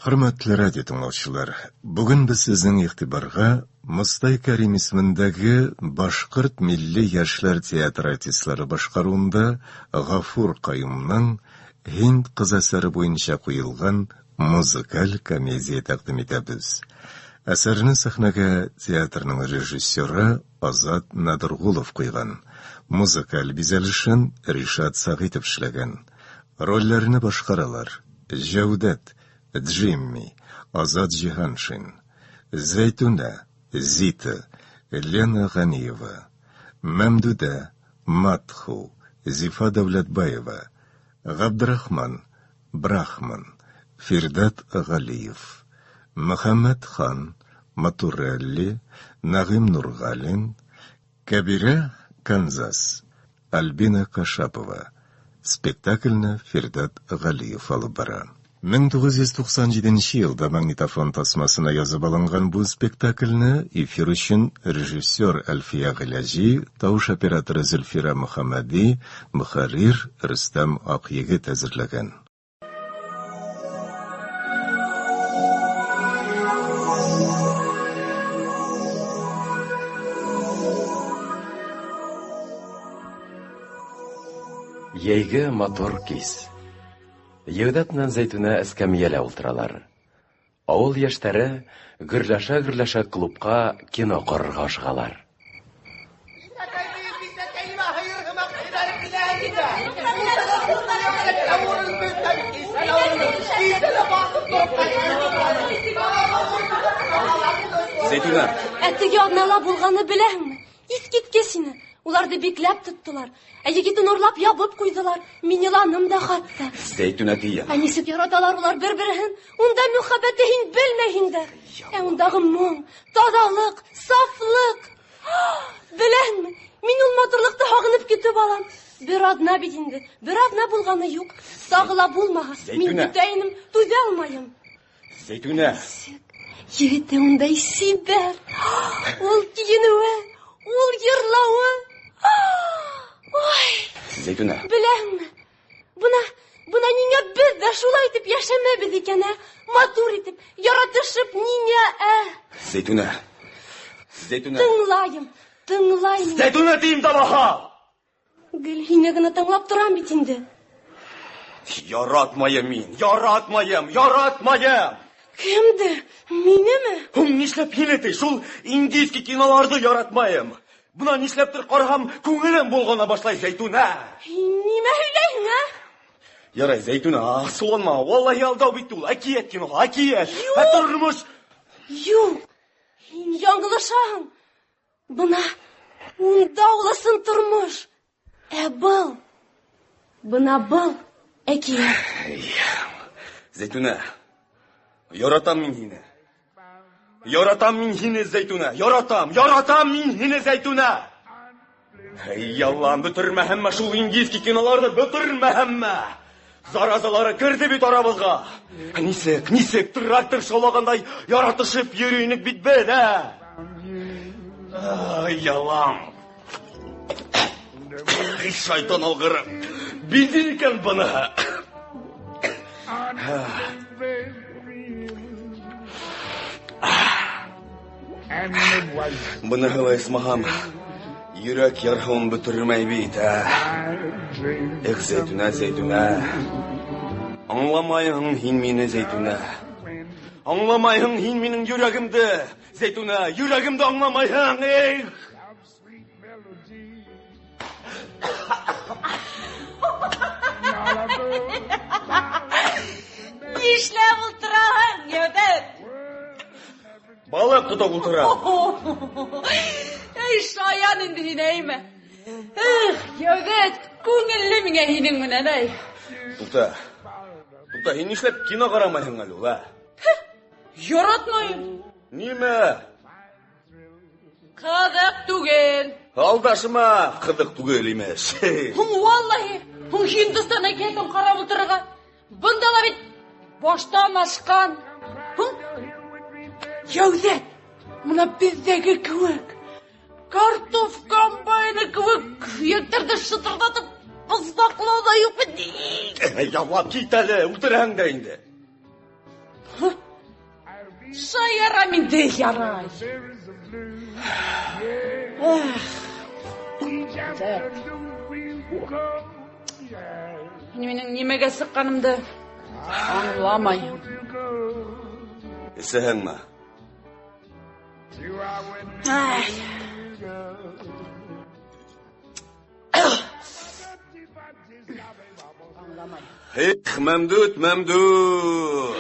Хөрмәтле радио тыңлаучылар, бүген без сезнең игътибарга Мостай Кәрим исемендәге Башкорт милли яшьләр театры артистлары башкаруында Гафур Каюмның Һинд кыз әсәре буенча куелган музыкаль комедия тәкъдим итәбез. Әсәрне сәхнәгә театрның режиссеры Азат Надыргулов куйган. Музыкаль бизәлешен Ришат Сәгыйтов эшләгән. Рольләрне башкаралар: Җәүдәт, Джимми, Азат Җиһаншин, Зәйтүнә, Зита, Лена Ганиева, Мәмдүдә, Матху, Зифа Дәүләтбаева, Габдрахман, Брахман, Фирдат Галиев, Мөхәммәт хан, Матурелли, Нәгыйм Нургалин, Кәбирә Канзас, Альбина Кашапова. Спектакльне Фирдат Галиев алып бара. 1997 елда магнитофон тасмасына язып алынган бу спектакльне эфир өчен режиссер Әлфия Гыйләҗи, тавыш операторы Зөлфирә Мөхәммәди, мөхәррир Рөстәм Акъегет әзерләгән. Йәйге матур кис. Җәүдәт белән Зәйтүнә эскәмиялә утыралар. Авыл яшьләре гөрләшә-гөрләшә клубка кино карарга ашыгалар. Зәйтүнә! Ә теге атнала булганны беләһеңме? Искиткеч сине. Уларны бикләп тоттылар. Ә егетен урлап ябып куйдылар. Мин еланым да хәтта. Зәйтүнә диян. Ә ничек яраталар улар бер-береһен? Унда мөхәббәте һин белмәйһең дә. Ә ундагы моң, тазалык, сафлык. Беләнме, мин ул матурлыкты һагынып көтеп алам. Бер атна бит инде, бер атна булганы юк. Тагы ла булмага. Мин Зәйтүнә. бөтә инем, түзә алмыйм. Зәйтүнә. Егете ундай сибәр. Ул киенүе, ул йырлавы. Ой, Зәйтүнә. беләңме? Бына, бына ниңә без дә шулай итеп яшәмәбез икән, ә? Матур итеп, яратышып ниңә, ә? Зәйтүнә. Зәйтүнә. Тыңлайым, тыңлайым. Зәйтүнә дим дә баха. Гел һине генә тыңлап торам бит инде. Яратмаем мин, яратмаем, яратмаем. Кемде? Минеме? Һуң нишләп һине ти, шул индийский киноларны яратмаем. Бына нишләптер караһам, күңелем болгана башлай, Зәйтүнә. Нимә һөйләйһең, ә? Ярай, Зәйтүнә, асылынма. Валлаһи алдау бит ул. Әкият кино, әкият. Ә тормыш Юк, һин яңылышаһың. Бына унда улысын тормыш. Ә был, бына был әкият. Зәйтүнә, яратам мин һине. Яратам мин һине, Зәйтүнә. Яратам, яратам мин һине, Зәйтүнә. Эй, Аллам, бөтермә һәммә шул индийский киноларны, бөтермә һәммә. Заразалары керде бит арабызга. Нисек, нисек трактор шаулагандай яратышып йөринек бит без, ә? Ай, Аллам. Эй, шайтан алгыры. Бензин икән быны. Быны һыла исмаһам. Йөрәк ярһуын бөтермәй бит, ә. Эх, Зәйтүнә, Зәйтүнә. Аңламайһың һин мине, Зәйтүнә. Аңламайһың һин минең йөрәгемде. Зәйтүнә, йөрәгемде аңламайһың, эх. Нишләп утыраһың, Җәүдәт? Балык тотып утыра. Эй, шаян инде һин, әйме? Эх, Җәүдәт, күңелле миңа һинең менән, әй. Тукта. Тукта, һин нишләп кино карамайһың әле ул, ә? Яратмыйм. Нимә? Кызык түгел. Алдашма, кызык түгел имеш. Һуң валлаһи, һуң Һиндстан әкиятен карап утырырга. Бында ла бит баштан ашкан. Һуң Җәүдәт, мына бездәге кебек. Картоф комбайны кебек сөякләрне шытырдатып быздаклау да юк бит. Яллап кит әле, үтерәң дә инде. Шаярам инде, ярай. Эх. Минем нимәгә сыкканымды аңламайым. Эсәһеңме? Ай. Эх, Мәмдүт, Мәмдүт!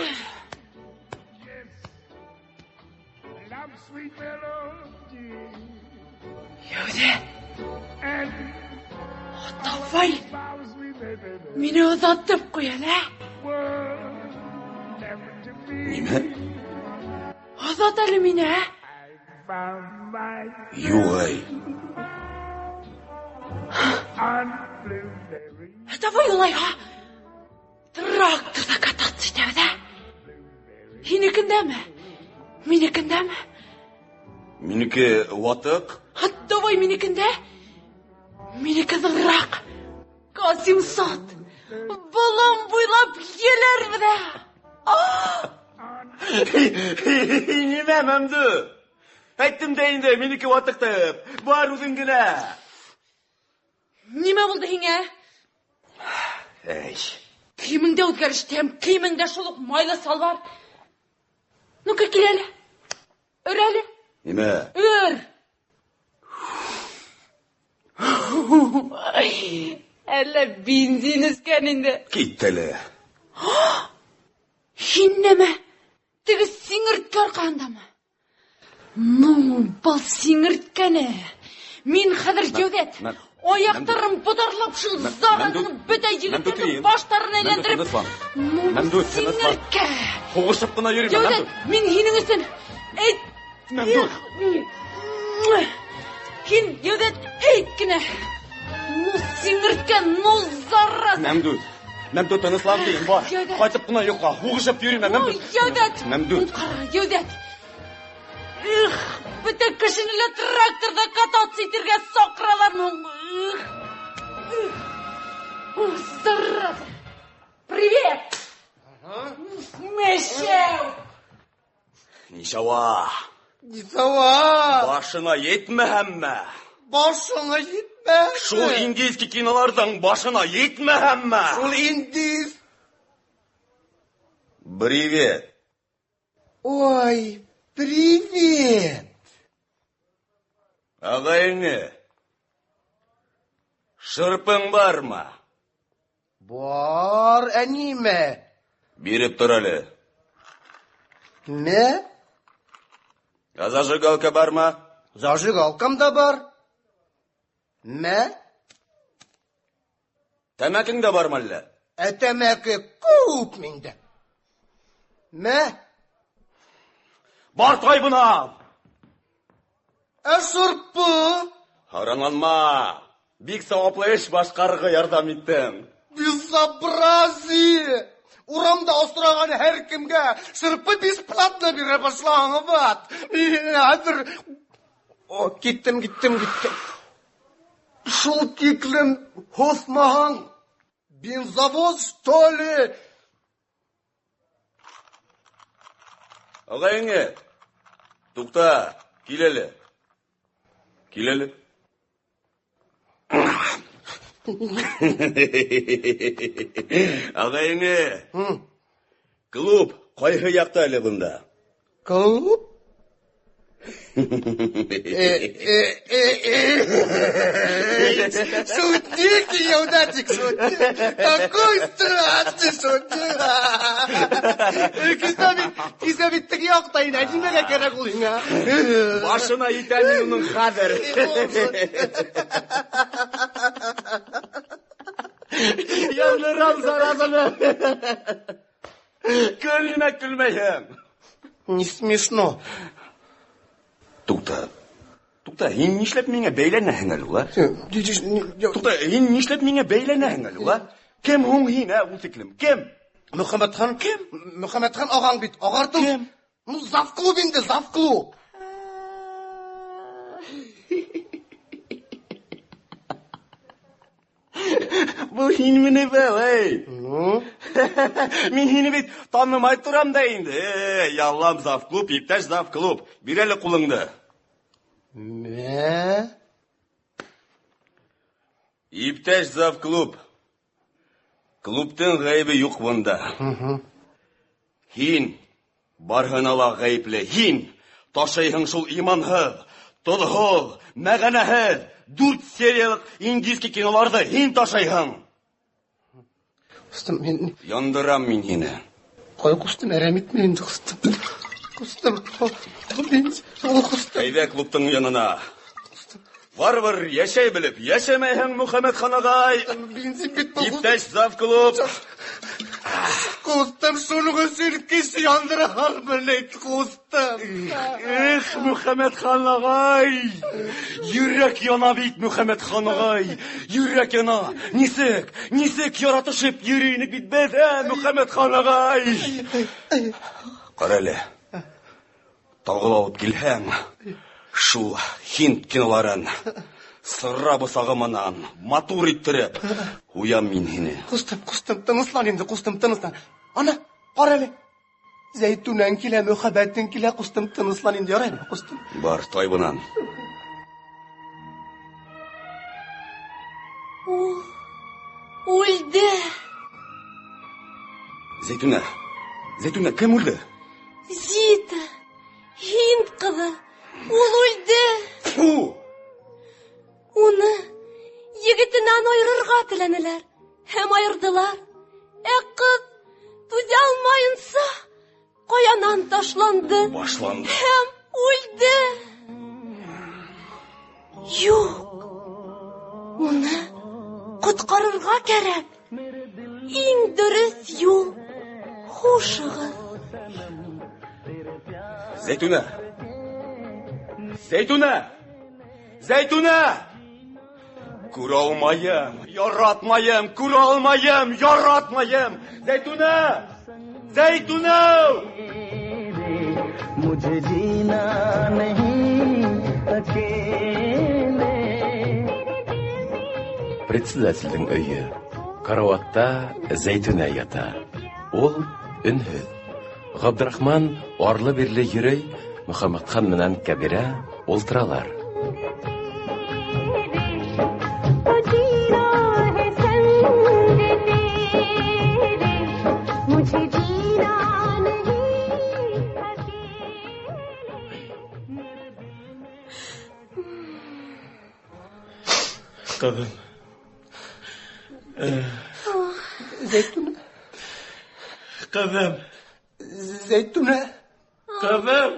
Яүдә! Давай! Мине озатып куй әле, ә? Нимә? Озат әле мине, ә? Юк, әй. Давай улайга. Тракторда кататься итәбез, ә? Һинекендәме? Минекендәме? Минеке ватык. Давай минекендә. Минеке зуррак. К700. Болын буйлап еләрбез, ә? Нимә, Мәмдү? Әйттем дә инде, минеке ватык дип. Бар үзең генә. Нимә булды һиңә? Әй. Киемеңдә үзгәреш тәм, киемеңдә шул ук майлы салвар. Ну-ка, кил әле. Өр әле. Нимә? Өр. Әллә бензин өскән инде. Кит әле. Һин нәмә? Теге сиңерткә аркаһындамы? Ну, был сиңерткәне. Мин хәзер Җәүдәт. Аяктарын ботарлап шул заразаны бөтә егетләрнең башларын әйләндереп. Ну, сиңерткә. Һугышып кына йөрим. Җәүдәт, мин һинең өчен әйт. Мәмдүт. Һин, Җәүдәт, әйт кенә. Ну, сиңерткә, ну, зараза. Мәмдүт. Мәмдүт, тынычлан дим, бар. Кайтып кына йокла. Һугышып йөрим, Мәмдүт. Җәүдәт. Мәмдүт. Кара, Җәүдәт. Эх, бөтә кешене лә тракторда кататься итәргә сакралар. Эх, эх, зараза. Привет. Мәшәү. Ничава. Ничава. Башына етмә һәммә. Башыңа етмә. Шул индийский кинолардан башына етмә һәммә. Шул индийс. Привет. Ой, привет. Агайне. Шырпың бармы? Бар, әниме? Биреп тор әле. Мә? А зажигалка бармы? Зажигалкам да бар. Мә? Тәмәкең дә бармы әллә? Ә тәмәке күп миндә. Мә? Бар тай бына! Ә шырпы? Харанланма! Бик саваплы эш башкарырга ярдәм иттең. Безобразие! Урамда осраган һәркемгә шырпы бесплатно бирә башлаган вот. Хәзер О, киттем, киттем, киттем. Шул тиклем хосмаһаң. Бензовоз, что ли? Агайне, тукта, кил әле. Кил әле. Агайне, клуб кайһы якта әле бында? Клуб? Шутник, Яудатик, шутник. Такой страшный шутник. Кизә бит, кизә бит теге якта инде, нимәгә кирәк ул һиңа? Башына итә мин уның хәзер. Яндырам заразаны. Көлмә, көлмәйем. Не смешно. Тукта. Тукта, һин нишләп миңа бәйләнәһең әле, ула? Тукта, һин нишләп миңа бәйләнәһең әле, ула? Кем һуң һин, ә, ул тиклем? Кем? Мөхәммәтхан кем? Мөхәммәтхан агаң бит, агартыл. Кем? Ну, завклуб инде, завклуб. Бу һин мени был, эй? Ну? Мин һине бит танымай торам да инде. Эй, яллам завклуб, иптәш завклуб. Бир әле кулыңды. Мә? Иптәш завклуб. Клубтың гаебе юк монда. Һин барыһына ла гаепле. Һин ташыйһың шул иманһыҙ, тоҙһоҙ, мәғәнәһеҙ дүрт сериялыҡ индийский киноларҙы һин ташыйһың. Ҡустым, мин... Яндырам мин һине. Ҡай, ҡустым, әрәм итмә инде, ҡустым. Ҡустым, мин... Ҡустым. Әйҙә клубтың янына. Варвар йәшәй белеп, йәшәмәйһең, Мөхәммәтхан ағай. Бензин бит был. Иптәш завклуб. Ҡустым, шуның өсөн кеше яндыралармы, ҡустым. Эх, Мөхәммәтхан ағай. Йөрәк яна бит, Мөхәммәтхан ағай. Йөрәк яна. Нисек, нисек яратышып йөрөй инек бит беҙ, ә, Мөхәммәтхан ағай. Ҡара әле. Тағы ла алып килһәң, шул һинд киноларын сыра бысағы менән матур иттереп һуям мин һине. Ҡустым, ҡустым, тыныслан инде, ҡустым, тыныслан. Ана, ҡара әле. Зәйтүнәң килә, мөхәббәтең килә, ҡустым, тыныслан инде, яраймы, ҡустым. Бар, тай бынан. Ул үлде. Зәйтүнә, Зәйтүнә, кем үлде? Зита, һинд ҡыҙы. Ул үлде. Фу! Уны егетенән айырырға теләнеләр һәм айырҙылар. Ә ҡыҙ түҙә алмайынса ҡаянан ташланды. Башланды. Һәм үлде. Юҡ. Уны ҡотҡарырға кәрәк. Иң дөрөҫ юл. Хушығыҙ. Зәйтүнә! Зәйтүнә! Зәйтүнә! Күрә алмайым, яратмайым, күрә алмайым, яратмайым. Зәйтүнә! Зәйтүнә! मुझे जीना नहीं अकेले Председательдең өйө. Караватта Зәйтүнә ята. Ул өнһөҙ. Ғабдрахман арлы-бирле йөрөй, Мөхәммәтхан менән Кәбирә ултыралар. तो जीना है संग तेरे मुझे जीना नहीं अकेले Ҡыҙым. Зәйтүнә, Ҡыҙым. Зәйтүнә. Ҡыҙым.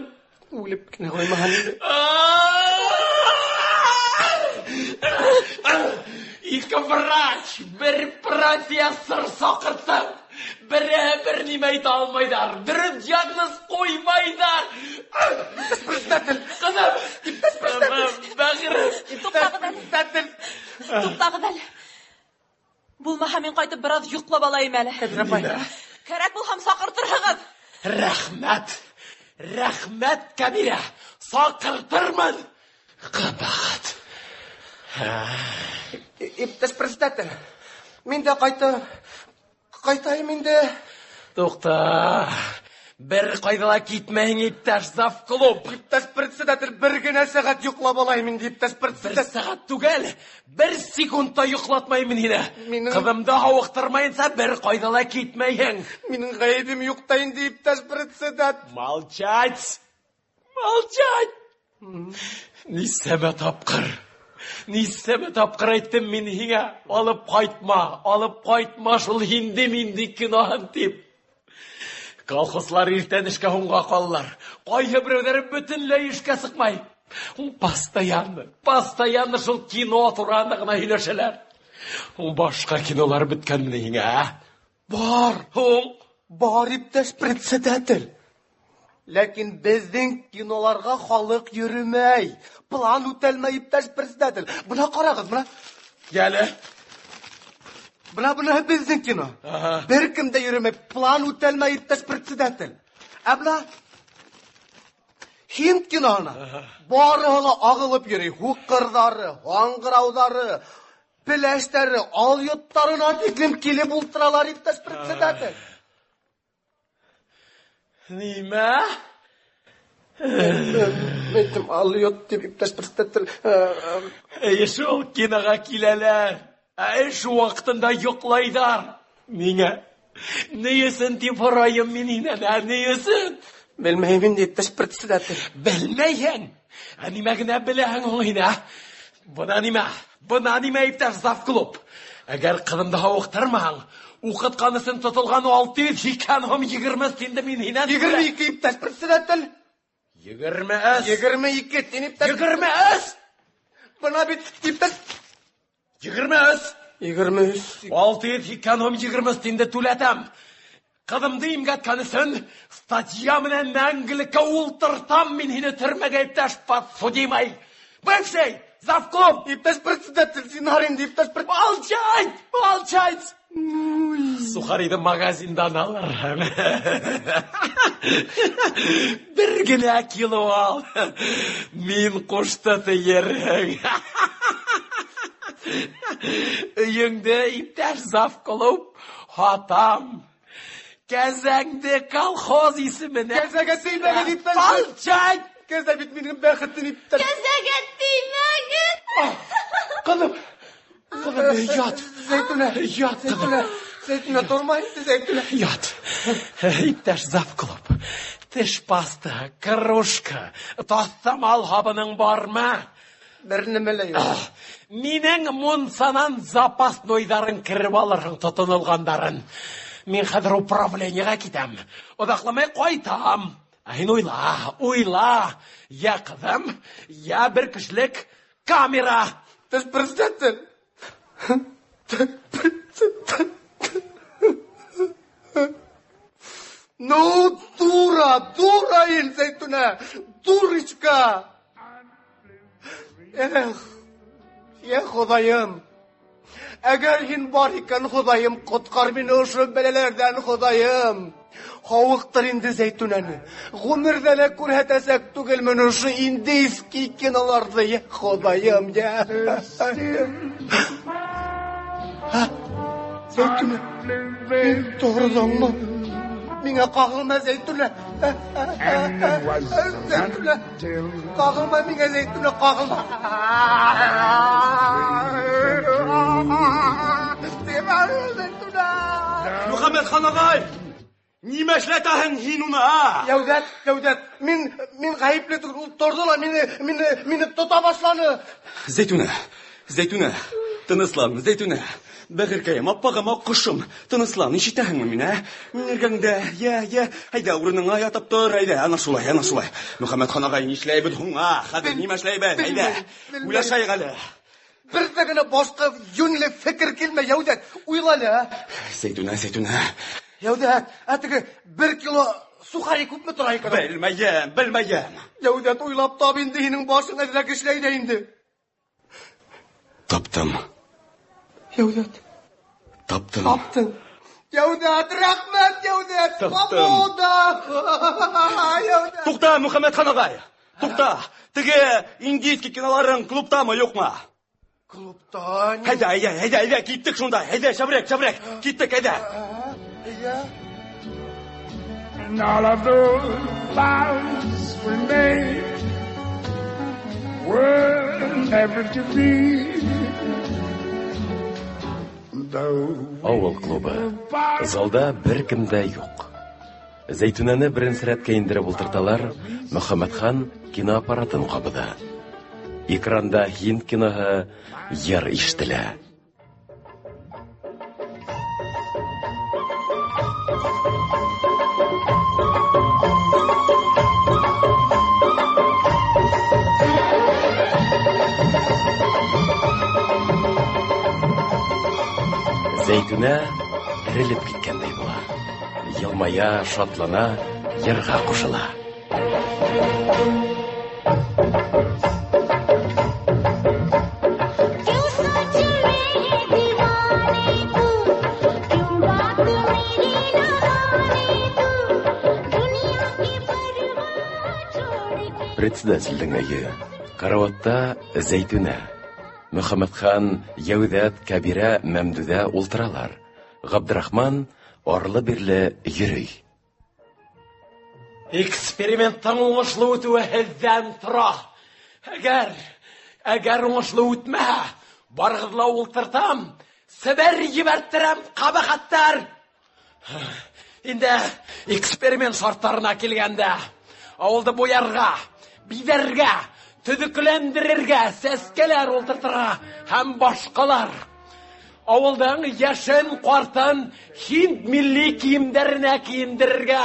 Үлеп кенә ҡуймаһын инде. Ике врач, бер профессор саҡырттым. Береһе бер нимә әйтә алмайҙар, дөрөҫ диагноз ҡуймайҙар. Председатель, Ҡыҙым, ҡыҙым, бәғерем. Туҡтағыҙ әле. председатель. Туҡтағыҙ әле. Булмаһа мин ҡайтып бер аҙ йоҡлап алайым әле. Кәбир апай. Кәрәк булһам саҡыртырһығыҙ. Рәхмәт, рәхмәт, Кәбирә, саҡыртырмын. Ҡәбәхәт. Иптәш председатель, мин дә ҡайта, ҡайтайым инде. Туҡта, бер ҡайҙа ла китмәйһең, иптәш завклуб. Иптәш председатель, бер генә сәғәт йоҡлап алайым инде, иптәш Бер председатель. сәғәт түгел, бер секунд та йоҡлатмайым мин һине. Минең- Ҡыҙымды һауыҡтырмайынса бер ҡайҙа ла китмәйһең. Минең ғәйебем юҡ та инде, иптәш председатель. Молчать! Молчать! Нисәмә тапҡыр, нисәмә тапҡыр әйттем мин һиңә, алып ҡайтма, алып ҡайтма шул һинде-минде киноһын тип. Колхозлар иртән эшкә һуңға ҡалалар. Ҡайһы берәүҙәре бөтөнләй эшкә сыҡмай. Постоянно, постоянно шул кино тураһында ғына һөйләшәләр. Башҡа кинолар бөткәнме һиңә, ә? Бар, Һуң бар, иптәш председатель. Ләкин беҙҙең киноларға халыҡ йөрөмәй. План үтәлмәй, иптәш председатель. Бына ҡарағыҙ, бына. Йәле. Бына бына беҙҙең кино. Аһа. Бер кем дә йөрөмәй, план үтәлмәй, иптәш председатель. Ә бына һинд киноһына барыһы ла ағылып йөрөй. Һуҡырҙары, һаңғырауҙары. Пеләшләре, алйотларына тиклем килеп ултыралар, иптәш председатель. Нимә? Әйттем, алйот дип, иптәш председатель. Әйе шул, кинога киләләр. Ә эш вакытында йоклайлар. Миңа ни өчен дип сорыйм мин һиннән, ә ни өчен? Белмәйм инде, иптәш председатель. Белмәйһең. Ә нимә генә беләһең һуң һин, ә? Бына нимә? Бына нимә, иптәш завклуб? Әгәр кызымды һавыктырмаһаң, укыткан өчен тотылган 680 һум 20 тинде мин һиннән. 22, иптәш председатель. 23. 22 тин, иптәш. 23. Бына бит, иптәш. 23. 23. 680 һум 20 тинде түләтәм. Кызымды имгәткән өчен статья менән мәңгелеккә ултыртам мин һине төрмәгә, иптәш подсудимый. Бывший завклуб. Иптәш председатель, зинһар инде, иптәш председатель. Молчать! Молчать! Сухариды магазиндан алырһың. Бер генә кило ал. Мин кушты диерһең. Өеңдә иптәш завклуб һатам. Кәзәңде колхоз исеменә. Кәзәгә тимәгез, иптәш. Молчать! Кәзә бит минем бәхетем, иптәш. Кәзәгә тимәгез! Кызым, кызым, ят. Зәйтүнә, Ят, кызым. Зәйтүнә, Зәйтүнә, торма инде, Зәйтүнә. Ят. Иптәш завклуб. Теш паста, кружка, тастамал һабының бармы? Бер нәмә лә юк. Минең мунсанан запаснойдарын кереп алырһың, тотынылгандарын. Мин хәзер управлениегә китәм. Озакламый кайтам. Ә һин уйла, уйла. Я кызым, я бер кешелек камера. Иптәш председатель. Председатель. Ну, дура, дура ин, Зәйтүнә, дурочка. Эх, я Ходаем. Әгәр һин бар икән, Ходаем, коткар мине ошо бәлаләрдән, Ходаем. Һавыктыр инде Зәйтүнәне. Гомердә лә күрһәтәсәк түгелмен ошо индийский киноларны, я Ходаем, я. Һа, Зәйтүнә, мин тордыңмы? Миңа кагылма, Зәйтүнә. Зәйтүнә, кагылма миңа, Зәйтүнә, кагылма. Зәйтүнә. Мөхәммәтхан агай! Нимә эшләтәһең һин уны, а? Яүдәт, Яүдәт, мин мин гаепле түгел, ул торды ла мине мине мине тота башлады. Зәйтүнә, Зәйтүнә, тынычлан, Зәйтүнә. Бәгырькәем, аппагым, аккошым, тынычлан, ишетәһеңме мине, ә? Мин эргәңдә, я, я, әйдә, урыныңа ятып тор, әйдә, ана шулай, ана шулай. Мөхәммәтхан агай, нишләйбез һуң, а? Хәзер нимә эшләйбез, әйдә. Уйлашайык әле. Бер дә генә башка юньле фикер килмә, Яүдәт, уйла әле, а? Зәйтүнә, Зәйтүнә. Яүдәт, ә теге бер кило сухари күпме тора икән? Белмәем, белмәем. Яүдәт, уйлап тап инде, һинең башың әзрәк эшләй дә инде. Таптым. Яүдәт. Таптым. Таптың. Яүдәт, рәхмәт, Яүдәт. Таптым. Свобода. Яүдәт. Тукта, Мөхәммәтхан агай. Тукта. Теге индийский киноларың клубтамы, юкмы? Клубта. Әйдә, әйдә, әйдә, әйдә, киттек шунда. Әйдә, шәбрәк, шәбрәк. Киттек, әйдә. Әйдә. And all of those vows we made were never to be. Though Авыл клубы. Залда беркем дә юк. Зәйтүнәне беренче рәткә индереп утырталар, Мөхәммәтхан киноаппаратын кабыза. Экранда һинд киноһы йыр ишетелә. Зәйтүнә терелеп киткәндәй була. Елмая, шатлана, йырга кушыла. क्यों सोच मेरे दीवाने तू क्यों बात मेरी न माने तू दुनिया की परवाह छोड़ के Председательнең өе. Караватта Зәйтүнә. Мөхәммәтхан, Яүдәт, Кәбирә, Мәмдүдә ултыралар. Габдрахман арлы-бирле йөри. Эксперименттың уңышлы үтүе һездән тора. Әгәр, әгәр уңышлы үтмәһә, барыгызны ла ултыртам, Себер җибәрттерәм, кабахәтләр! Инде эксперимент шартларына килгәндә, авылды буярга, бизәргә, төзекләндерергә, сәскәләр ултыртырга һәм башкалар. Авылдың яшен, картын һинд милли киемдәренә киендерергә.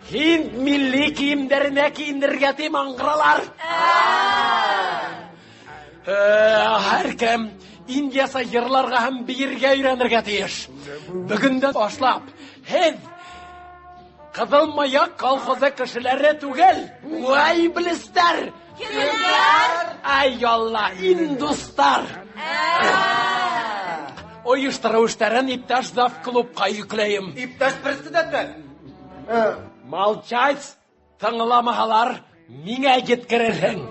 Һинд милли киемдәренә киендерергә дим, аңгыралар. Һәркем Индияса йырларга һәм биергә өйрәнергә тиеш. Бүгендән башлап, һез Кызыл Маяк колхозы кешеләре түгел, вай иблистәр! Кемнәр? Ай алла, индустар! Оештыру эшләрен иптәш завклубка йөкләем. Иптәш председатель! Молчать! Тыңламаһалар, миңа җиткерерһең.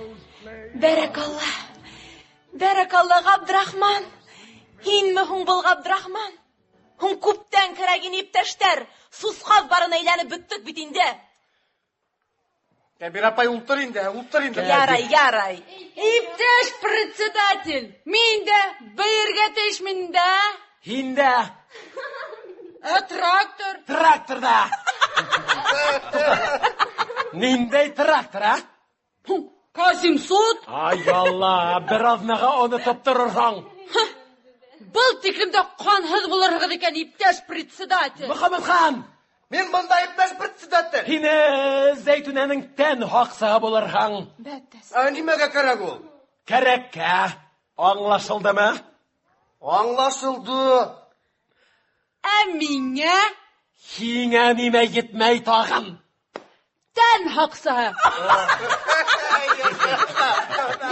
Бәрәкалла. Бәрәкалла, Габдрахман. Һинме һуң был Габдрахман? Һуң күптән кәрәгин иптәштәр. Сусхаз барын әйләнеп беттек бит инде. Кәбир апай, ултыр инде, ултыр инде. Ярай, ярай. Иптәш председатель, мин дә биргә тиешмен дә. Һин дә. Ә трактор? Трактор да. Ниндәй трактор, а? К-700. Ай, Алла, бер азнага онытып торырсың. Был тиклем дә канһыҙ булырһығыҙ икән, иптәш председатель. Мөхәммәтхан! Мин монда иптәш председатель. Һине Зәйтүнәнең тән һаксыһы булырһың. Бәттәс. Ә нимәгә кәрәк ул? Кәрәккә. Аңлашылдымы? Аңлашылды. Ә миңә? Һиңә нимә етмәй тагын? Тән һаксыһы.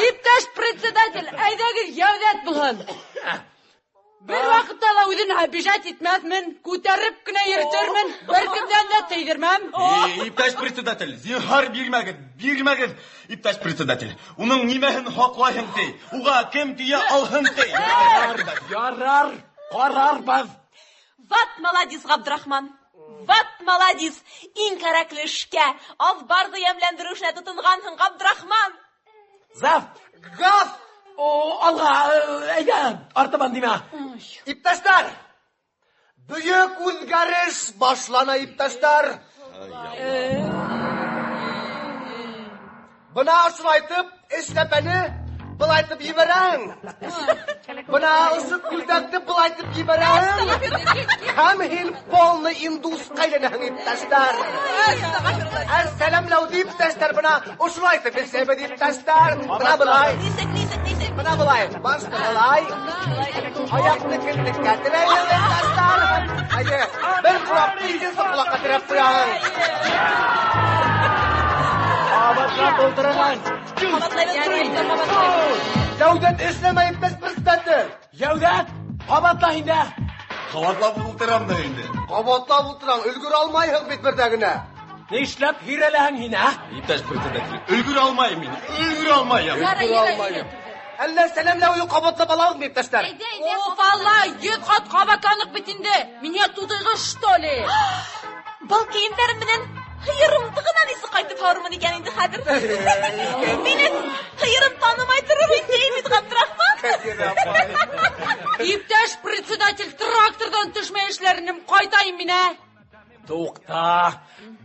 Иптәш председатель, әйҙәгеҙ йәүҙәт булһын. Бер ваҡытта ла үҙен обижать итмәҫмен, күтәреп кенә йөрөтөрмөн, бер кемдән дә тейҙермәм. Иптәш председатель, зинһар бирмәгеҙ, бирмәгеҙ, иптәш председатель. Уның нимәһен һаҡлайһың ти? Уға кем тейә алһын ти? Ярар, ярар, ҡарарбыҙ. Вот молодец, Габдрахман. Вот молодец. Иң кәрәкле эшкә, азбарҙы йәмләндереү эшенә тотонғанһың, Габдрахман. Зав! Газ! О, алға, әйдә, артабан димә. Иптәштәр! Бөек үзгәреш башлана, иптәштәр! Бына ошолайтып, эшләпәне былайтып ебәрәң. Бына ошо күлдәкте былайтып ебәрәң. Һәм һин полный индусҡа әйләнәһең, иптәштәр. Ә сәләмләүҙе, иптәштәр, бына ошолайтып эшләйбеҙ, иптәштәр. Бына былай. Нисек, нисек, нисек? Бына былай, башты былай. Аяҡты кендеккә терәйһең, иптәштәр. Әйе, бер ҡолаҡты икенсе ҡолаҡҡа терәп ҡуяһың. Ҡабатлап ултырығыҙ. Ҡабатлайбыҙ, Йәүҙәт эшләмәй, иптәш председатель. Йәүҙәт, ҡабатла инде. Ҡабатлап ултырам да инде. Ҡабатлап ултыраң, өлгөрә алмайһың бит бер ҙә генә. Нишләп һирәләһең һин, ә? Иптәш председатель, өлгөрә алмайым мин, өлгөрә алмайым. Өлгөрә алмайым. Әллә сәләмләүҙе ҡабатлап алабыҙмы, иптәштәр? Оф, Алла, 100 ҡат ҡабатланыҡ бит инде. Миңә тутыйғы, что ли? Был кейемдәрем менән һыйырымды ғына нисек ҡайтып һауырмын икән инде хәҙер. Мине һыйырым танымай торор инде бит, Габдрахман. Иптәш председатель, тракторҙан төшмәй эшләренем, ҡайтайым мин, ә? Туҡта,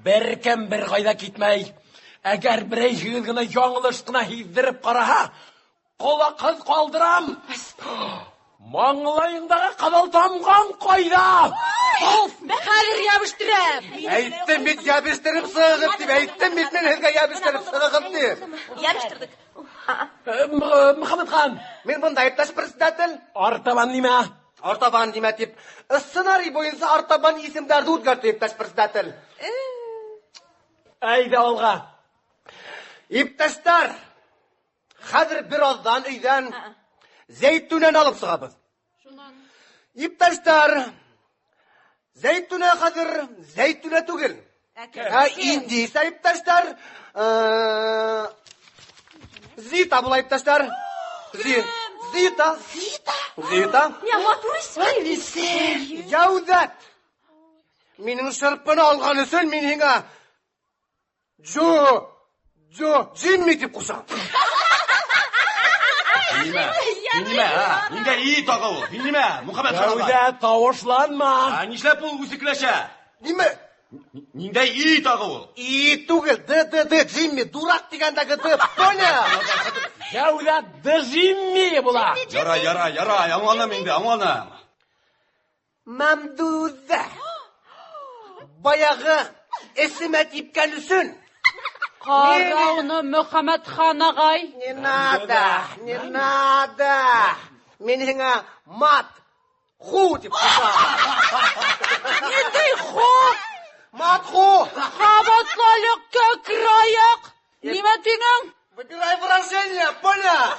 бер кем бер ҡайҙа китмәй. Әгәр берәйһегеҙ генә яңылыш ҡына һиҙҙереп ҡараһа, ҡолаҡһыҙ ҡалдырам. Маңлайыңдағы ҡыҙыл тамған ҡайҙа? Оф, хәҙер ябыштерәм. Әйттем бит, ябештереп сығығыҙ тип, әйттем бит мин һеҙгә ябештереп сығығыҙ тип. Ябыштерҙек. Мөхәммәтхан. Мин бында, иптәш председатель. Артабан нимә? Артабан нимә тип? Сценарий буйынса артабан исемдәрҙе үҙгәртеү, иптәш председатель. Әйҙә алға. Иптәштәр, хәҙер бер аҙҙан өйҙән Зәйтүнәне алып сығабыҙ. Иптәштәр, Зәйтүнә хәҙер Зәйтүнә түгел. Ә индийса, иптәштәр, Зита була, иптәштәр. Зита. Зита? Зита. Я матур исем. Яүдәт. Минем шырпыны алган өчен мин һиңа Джо, Джо, Джимми дип кушам. Ниме? Ниме, а? Ниндә и тагы ул? Ниме? Мөхәммәт хан. Җәүдәт, тавышланма. А нишләп ул үсекләшә? Ниме? Ниндә и тагы ул? И түгел, Д, Д, Д, Джимми, дурак дигәндәге Д, понял? Җәүдәт, Д Джимми була. Яра, яра, яра, аңладым инде, аңладым. Мәмдүдә. Баягы эсемә типкән өчен. Кара аны, Мөхәммәтхан агай. Не надо, не надо. Мин сиңа мат ху дип кушам. Нинди ху? Мат ху. Кабатла әле, кәкраяк. Нимә тинең? Выбирай выражение, понял?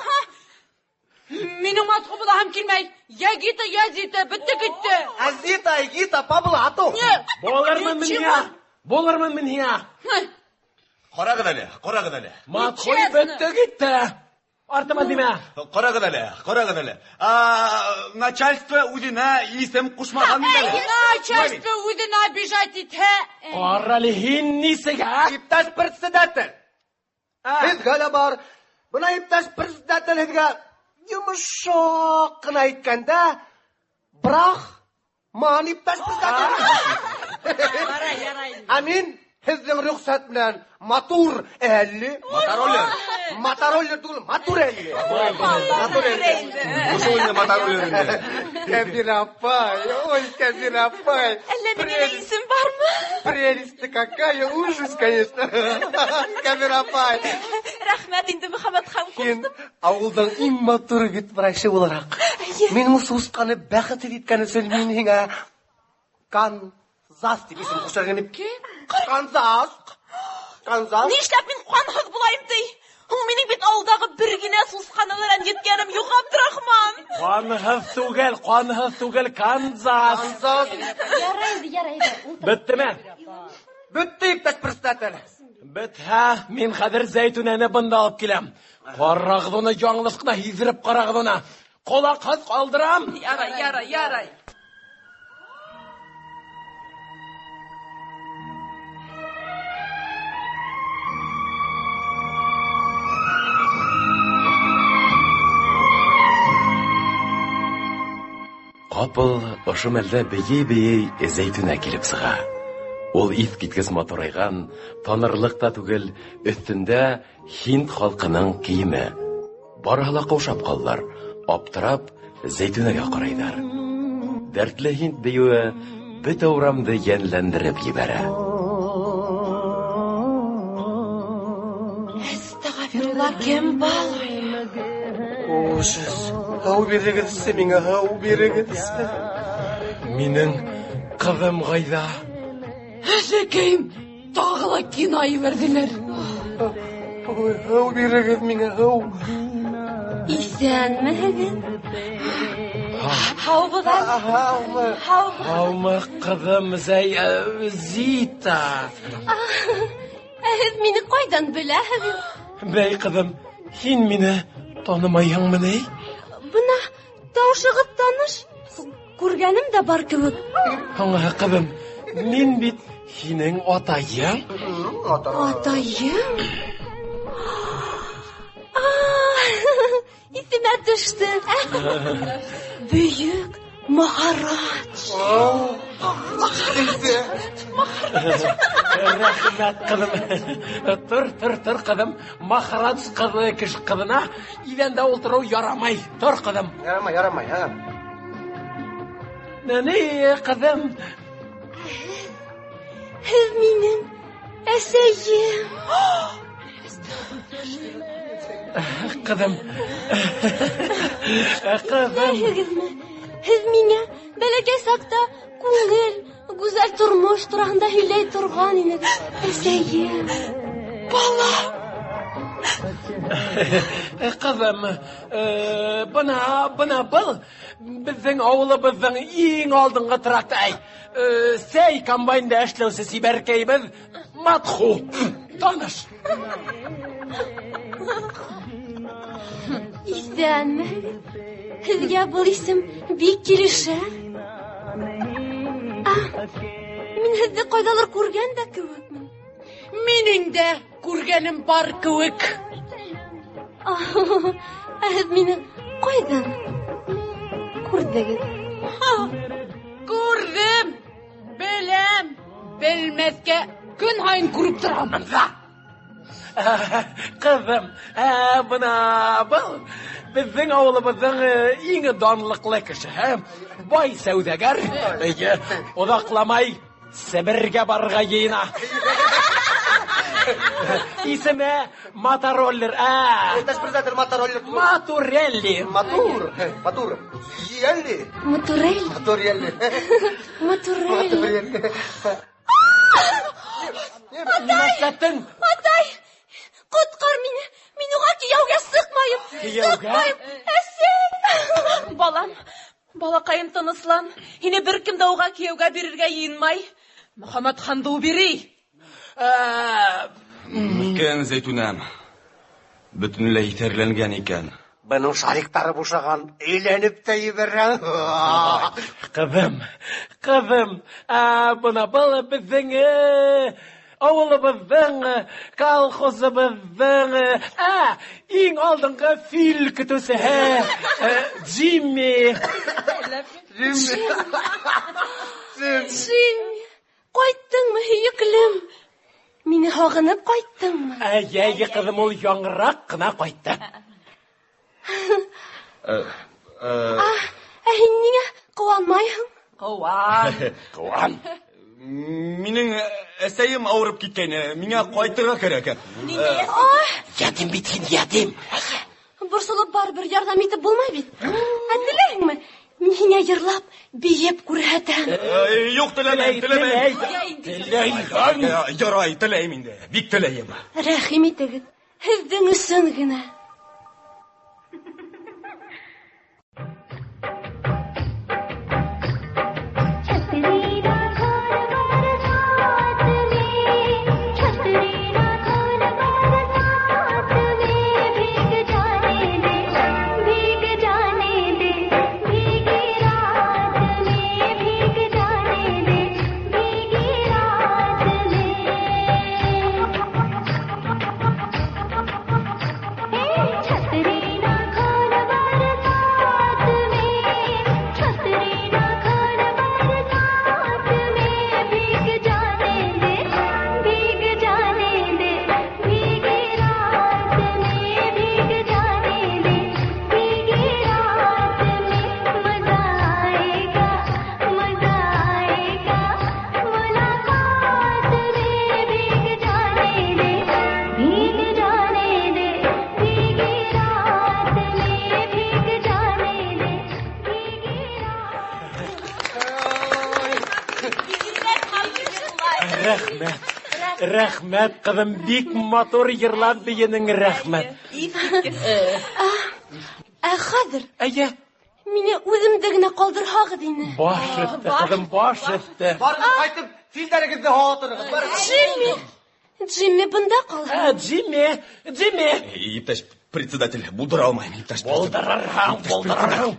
Минем матху булаһым килмәй. Я Гита, я Зита, бетте китте. Ә Зита и Гита по блату. Не. Булырмын мин Ничего. һиңа. Булырмын мин һиңа. Карагыз әле, карагыз әле. Матхуй Нечестно. бетте китте. Артыма тимә. Карагыз әле, карагыз әле. А, начальство үзенә исем кушмаган бит әле. Начальство үзен обижать итә. Кара әле һин нисегә? Иптәш председатель. Һеҙгә лә бар. Бына иптәш председатель һеҙгә йомшаҡ ҡына әйткәндә, Брахман иптәш председатель. Ярай, ярай. Ә мин һеҙҙең рөхсәт менән матур әле. Мотороллер. Мотороллер түгел, матур әле. Матур әле. Кушу инде мотороллер инде. Кәбир апай, ой, Кәбир апай. Әллә минем исем бармы? Прелесть ты какая, ужас, конечно. Кәбир апай. Рәхмәт инде Мөхәммәтхан Һин ауылдың иң матур ветврачы булараҡ. Минең сусҡаны бәхетһеҙ иткән өсөн мин һиңә Канзас тип исем ҡушыр инем. Канзас. Канзас. Нишләп мин канһыҙ булайым ти? Һуң минең бит ауылдағы бер генә сусҡаны ла рәнйеткәнем юҡ, Абдрахман. Канһыҙ түгел, канһыҙ түгел, Канзас. Канзас. Ярай инде, ярай инде. Беттеме? Бөттө, иптәш председатель. Бетһә, мин хәҙер Зәйтүнәне бында алып киләм. Ҡарағыҙ уны, яңылыш ҡына һиҙҙереп ҡарағыҙ уны. Ҡолаҡһыҙ ҡалдырам. Ярай, ярай, ярай. Капыл ошо мәлдә бейей-бейей Зәйтүнә килеп сыға. Ул иҫ киткес матурайған, танырлыҡ та түгел, өҫтөндә һинд халҡының кейеме. Барыһы ла ҡаушап ҡалдылар, аптырап Зәйтүнәгә ҡарайҙар. Дәртле һинд бейеүе бөтә урамды йәнләндереп ебәрә. Әстәғфирулла, кем был? Ужас. Һыу бирегеҙсе миңә, һыу бирегеҙсе. Минең ҡыҙым ҡайҙа? Әсәкәйем, тағы ла кино ебәрҙеләр. Ой, һыу бирегеҙ миңә, һыу. Иҫәнмеһегеҙ? Һаубыҙ әле. Һаумы? Һаумы? Һаумы, ҡыҙым Зита. Ә һеҙ мине ҡайҙан беләһегеҙ? Бәй, ҡыҙым, һин мине танымайһыңмы ни? Бына тауышығыҙ таныш. Күргәнем дә бар кеүек. Аңа, ҡыҙым, мин бит һинең атайың. Атайым? Иҫемә төштө. Бөйөк Махарадж. Рәхмәт, ҡыҙым. Тор, тор, тор, ҡыҙым. Махарадж ҡыҙы кеше ҡыҙына иҙәндә ултырыу ярамай. Тор, ҡыҙым. Ярамай, ярамай, һа. Нәни, ҡыҙым. Һеҙ минең әсәйем. Ҡыҙым. Ҡыҙым. Беләһегеҙме? Һеҙ миңә бәләкәй саҡта күңел, гүзәл тормош тураһында һөйләй торған инегеҙ. Әсәйем. Балам. Ҡыҙым, бына, бына был беҙҙең ауылыбыҙҙың иң алдынғы тракторы. Әй, сәй комбайнда эшләүсе сибәркәйебеҙ Матху. Таныш. Исәнмесез. Сезгә был исем бик килешә. А, мин сезне кайдалыр күргән дә кебекмен. Минең дә күргәнем бар кебек. Ә сез мине кайдан күрдегез? Күрдем, беләм, белмәскә көн һаен күреп торам. Кызым, бына был безнең авылыбызның иң данлыклы кешеһе, бай сәүдәгәр. Әйе, озакламай Себергә барырга җыена. Исеме Мотороллер. Ә. Иптәш председатель, мотороллер. Матурелли. Матур, матур. Елли. Матурелли. Матурелли. Матурелли. Матурелли. Атай! Атай! Коткар мине! Мин уга кияүгә сыкмаем! Кияүгә? Сыкмаем! Әсәй! Балам, балакаем тыныслан. Һине беркем дә уга кияүгә бирергә йыенмай. Мөхәммәт ханды убери. Мекен, Зәйтүнәм. Бөтенләй итәрләнгән икән. Бының шариктары бушаган, өйләнеп тә җибәрә. Кызым, кызым, ә, бына был безнең авылыбызның, колхозыбызның, ә, иң алдынгы фил көтүчеһе, Джимми. Джимми. Джимми, кайттыңмы, һөйөклем? Мине һагынып кайттыңмы? Әйе, әйе, кызым, ул яңрак кына кайтты. Ә һин ниңә куанмайһың? Куан. Куан. Минең әсәем авырып киткәйне, миңа кайтырга кирәк. Ятим бит һин, ятим. Борсылып барыбер ярдәм итеп булмай бит. Ә теләйеңме? Мин һиңә йырлап, биеп күрһәтәм. Юк, теләмәйм, теләмәйм. Теләйм. Ярай, теләйм инде. Бик теләйм. Рәхим итегез, һеҙҙең өсөн генә. छतरी ना खोल बरसात में, छतरी ना खोल बरसात में, भीग जाने दे, भीग जाने दे, भीगी रात में, भीग जाने दे, भीगी रात में। छतरी ना खोल बरसात में, छतरी ना खोल बरसात में, भीग जाने दे, भीग जाने दे, भीगी रात में, भीग जाने दे, भीगी रात में, मजा आएगा, मजा आएगा, मुलाकात में, भीग जाने दे, भीग जाने दे, भीगी रात में, भीग जाने दे, भीगी रात। Рәхмәт. Рәхмәт, кызым, бик матур йырлап биенең, рәхмәт. Ә хәҙер Әйе, мине үҙемде генә ҡалдырһағыҙ ине. баш өҫтө, кызым, баш өҫтө. Барыгыз кайтып, филдәрегезне һатырыгыз. Барыгыз. Джимми, Джимми бында ҡалһын. Ә, Джимми, Джимми. Иптәш председатель, булдыра алмайм, иптәш председатель. Булдырырһың, булдырырһың.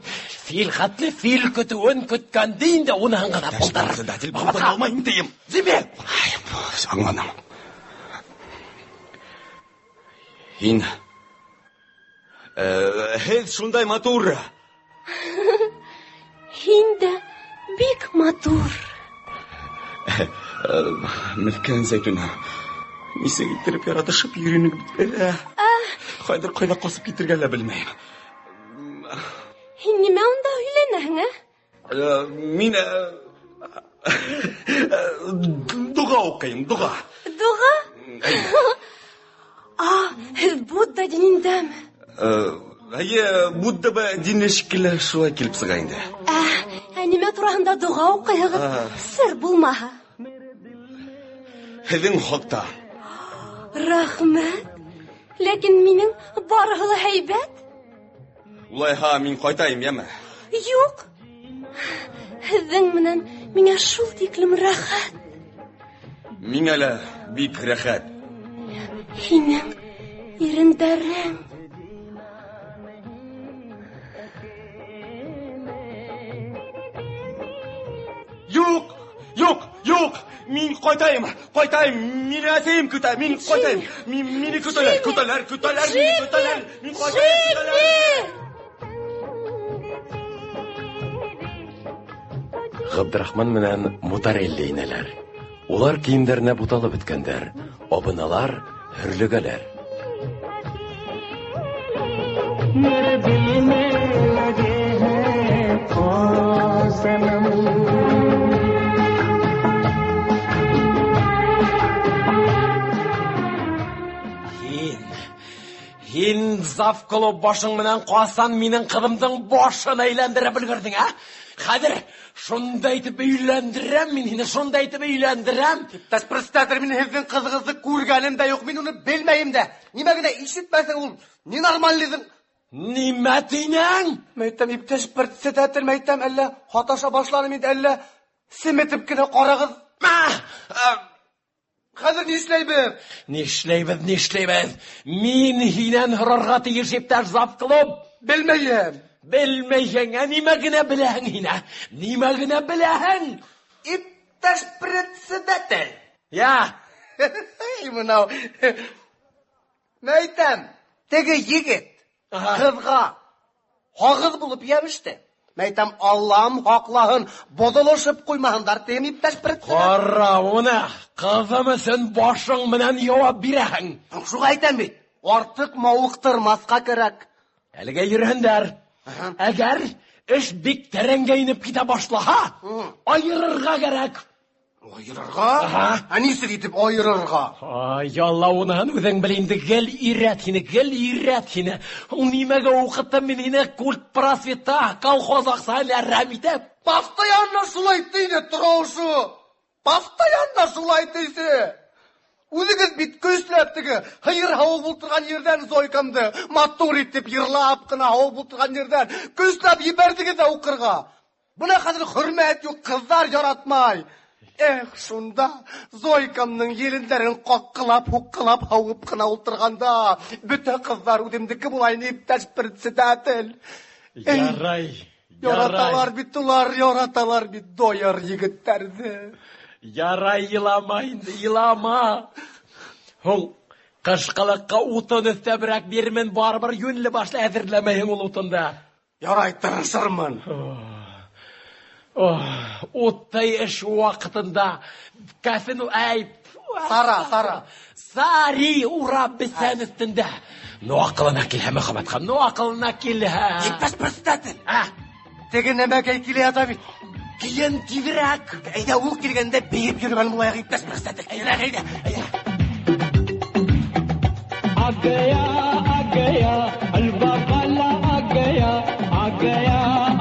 Фил хәтле фил көтөүен көткәнде инде, уныһын ғына Иптәш булдыр. председатель, булдыра алмайм тием. Джимми! Аңланым. Һин... Һеҙ шундай матур. Һин дә бик матур. Меҫкен Зәйтүнә. Нисек иттереп яратышып йөрөнөк бит әле. Хәҙер ҡайҙа ҡасып китергә лә белмәйем. Һин нимә унда һөйләнәһең, ә? Мин доға уҡыйым, доға. Доға? А, һеҙ Будда динендәме? Әйе, Будда дине шикелле шулай килеп сыға инде. Ә, нимә тураһында доға уҡыйһығыҙ? Сер булмаһа. Һеҙҙең хаҡта. Рәхмәт. Ләкин минең барыһы ла һәйбәт. Улайһа мин ҡайтайым, йәме? Юҡ. Һеҙҙең менән миңә шул тиклем рәхәт. Миңә лә бик рәхәт. Һинең ирендәрең. Мин кайтайым, кайтайым. Мине әтием көтә, мин кайтайым. Мин мине көтәләр, көтәләр, көтәләр, мине көтәләр. Мин кайтайым, көтәләр. Габдрахман менән Мутарелли инәләр. Улар киемдәренә буталып беткәндәр, абыналар, һөрлегәләр. मेरे दिल में लगे हैं ओ सनम। Һин, һин завклуб башың менән касан минең кызымдың башын әйләндереп өлгердең, ә? Хәзер шундай итеп өйләндерәм мин һине, шундай итеп өйләндерәм. Иптәш председатель, мин һеҙҙең ҡыҙығыҙҙы күргәнем дә юҡ, мин уны белмәйем дә. Нимә генә ишетмәҫһең ул, ненормальныйҙың. Нимә тинең? Мәйтәм, иптәш председатель, мәйтәм, әллә һаташа башланым инде, әллә семетеп кенә ҡарағыҙ. Хәҙер ни эшләйбеҙ? Нишләйбеҙ, нишләйбеҙ? Мин һинән һорарға тейеш, иптәш завклуб. Белмәйем. Белмәйһең, ә нимә генә беләһең һин, ә? Нимә генә беләһең? Иптәш председатель. Я. Мынау. Мәйтәм, теге егет ҡыҙға һағыҙ булып йәбеште. Мәйтәм, Аллам һаҡлаһын, боҙолошоп ҡуймаһындар тием, иптәш председатель. Ҡара уны, ҡыҙым өсөн башың менән яуап бирәһең. Шуға әйтәм бит, артыҡ мауыҡтырмаҫҡа кәрәк. Әлегә йөрөһөндәр. Әгәр эш бик тәрәнгә инеп китә башлаһа, айырырға кәрәк. Айырырға? Ә нисек итеп айырырға? Ай, Алла, уныһын үҙең бел инде, гел өйрәт һине, гел өйрәт һине. Ул нимәгә уҡыттым мин һине культ просветта, колхоз аҡсаһын әрәм итеп? Постоянно шулай тине тора ошо. Постоянно шулай тисе. Үҙегеҙ бит көсләп теге һыйыр һауып ултырған ерҙән Зойкамды матур итеп йырлап ҡына һауып ултырған ерҙән көсләп ебәрҙегеҙ ҙә уҡырға. Бына хәҙер хөрмәт юҡ, ҡыҙҙар яратмай. Эх, шунда Зойкамның елендәрен ҡаҡҡылап, һуҡҡылап һауып ҡына ултырғанда бөтә ҡыҙҙар үҙемдеке булайын, иптәш председатель. Ярай, Яраталар бит улар, яраталар бит дояр егеттәрҙе. Ярай, илама инде, илама. Һуң, ҡышҡылыҡҡа утын өҫтәберәк бирмен, барыбер йүнле башлы әҙерләмәйһең ул утынды. Ярай, тырышырмын. Уттай эш ваҡытында кәфен, әй, Сара, Сара. Сари урап бесән өҫтөндә. Ну, аҡылына килһә, Мөхәммәтхан, ну, аҡылына килһә. Иптәш председатель. Теге нәмәкәй килә ята бит. Кейен тиҙерәк. Әйҙә, ул килгәндә бейеп йөрөгән булайыҡ, иптәш председатель. Әйҙә, әйҙә, әйҙә. आ गया आ गया हलवा वाला आ गया, आ गया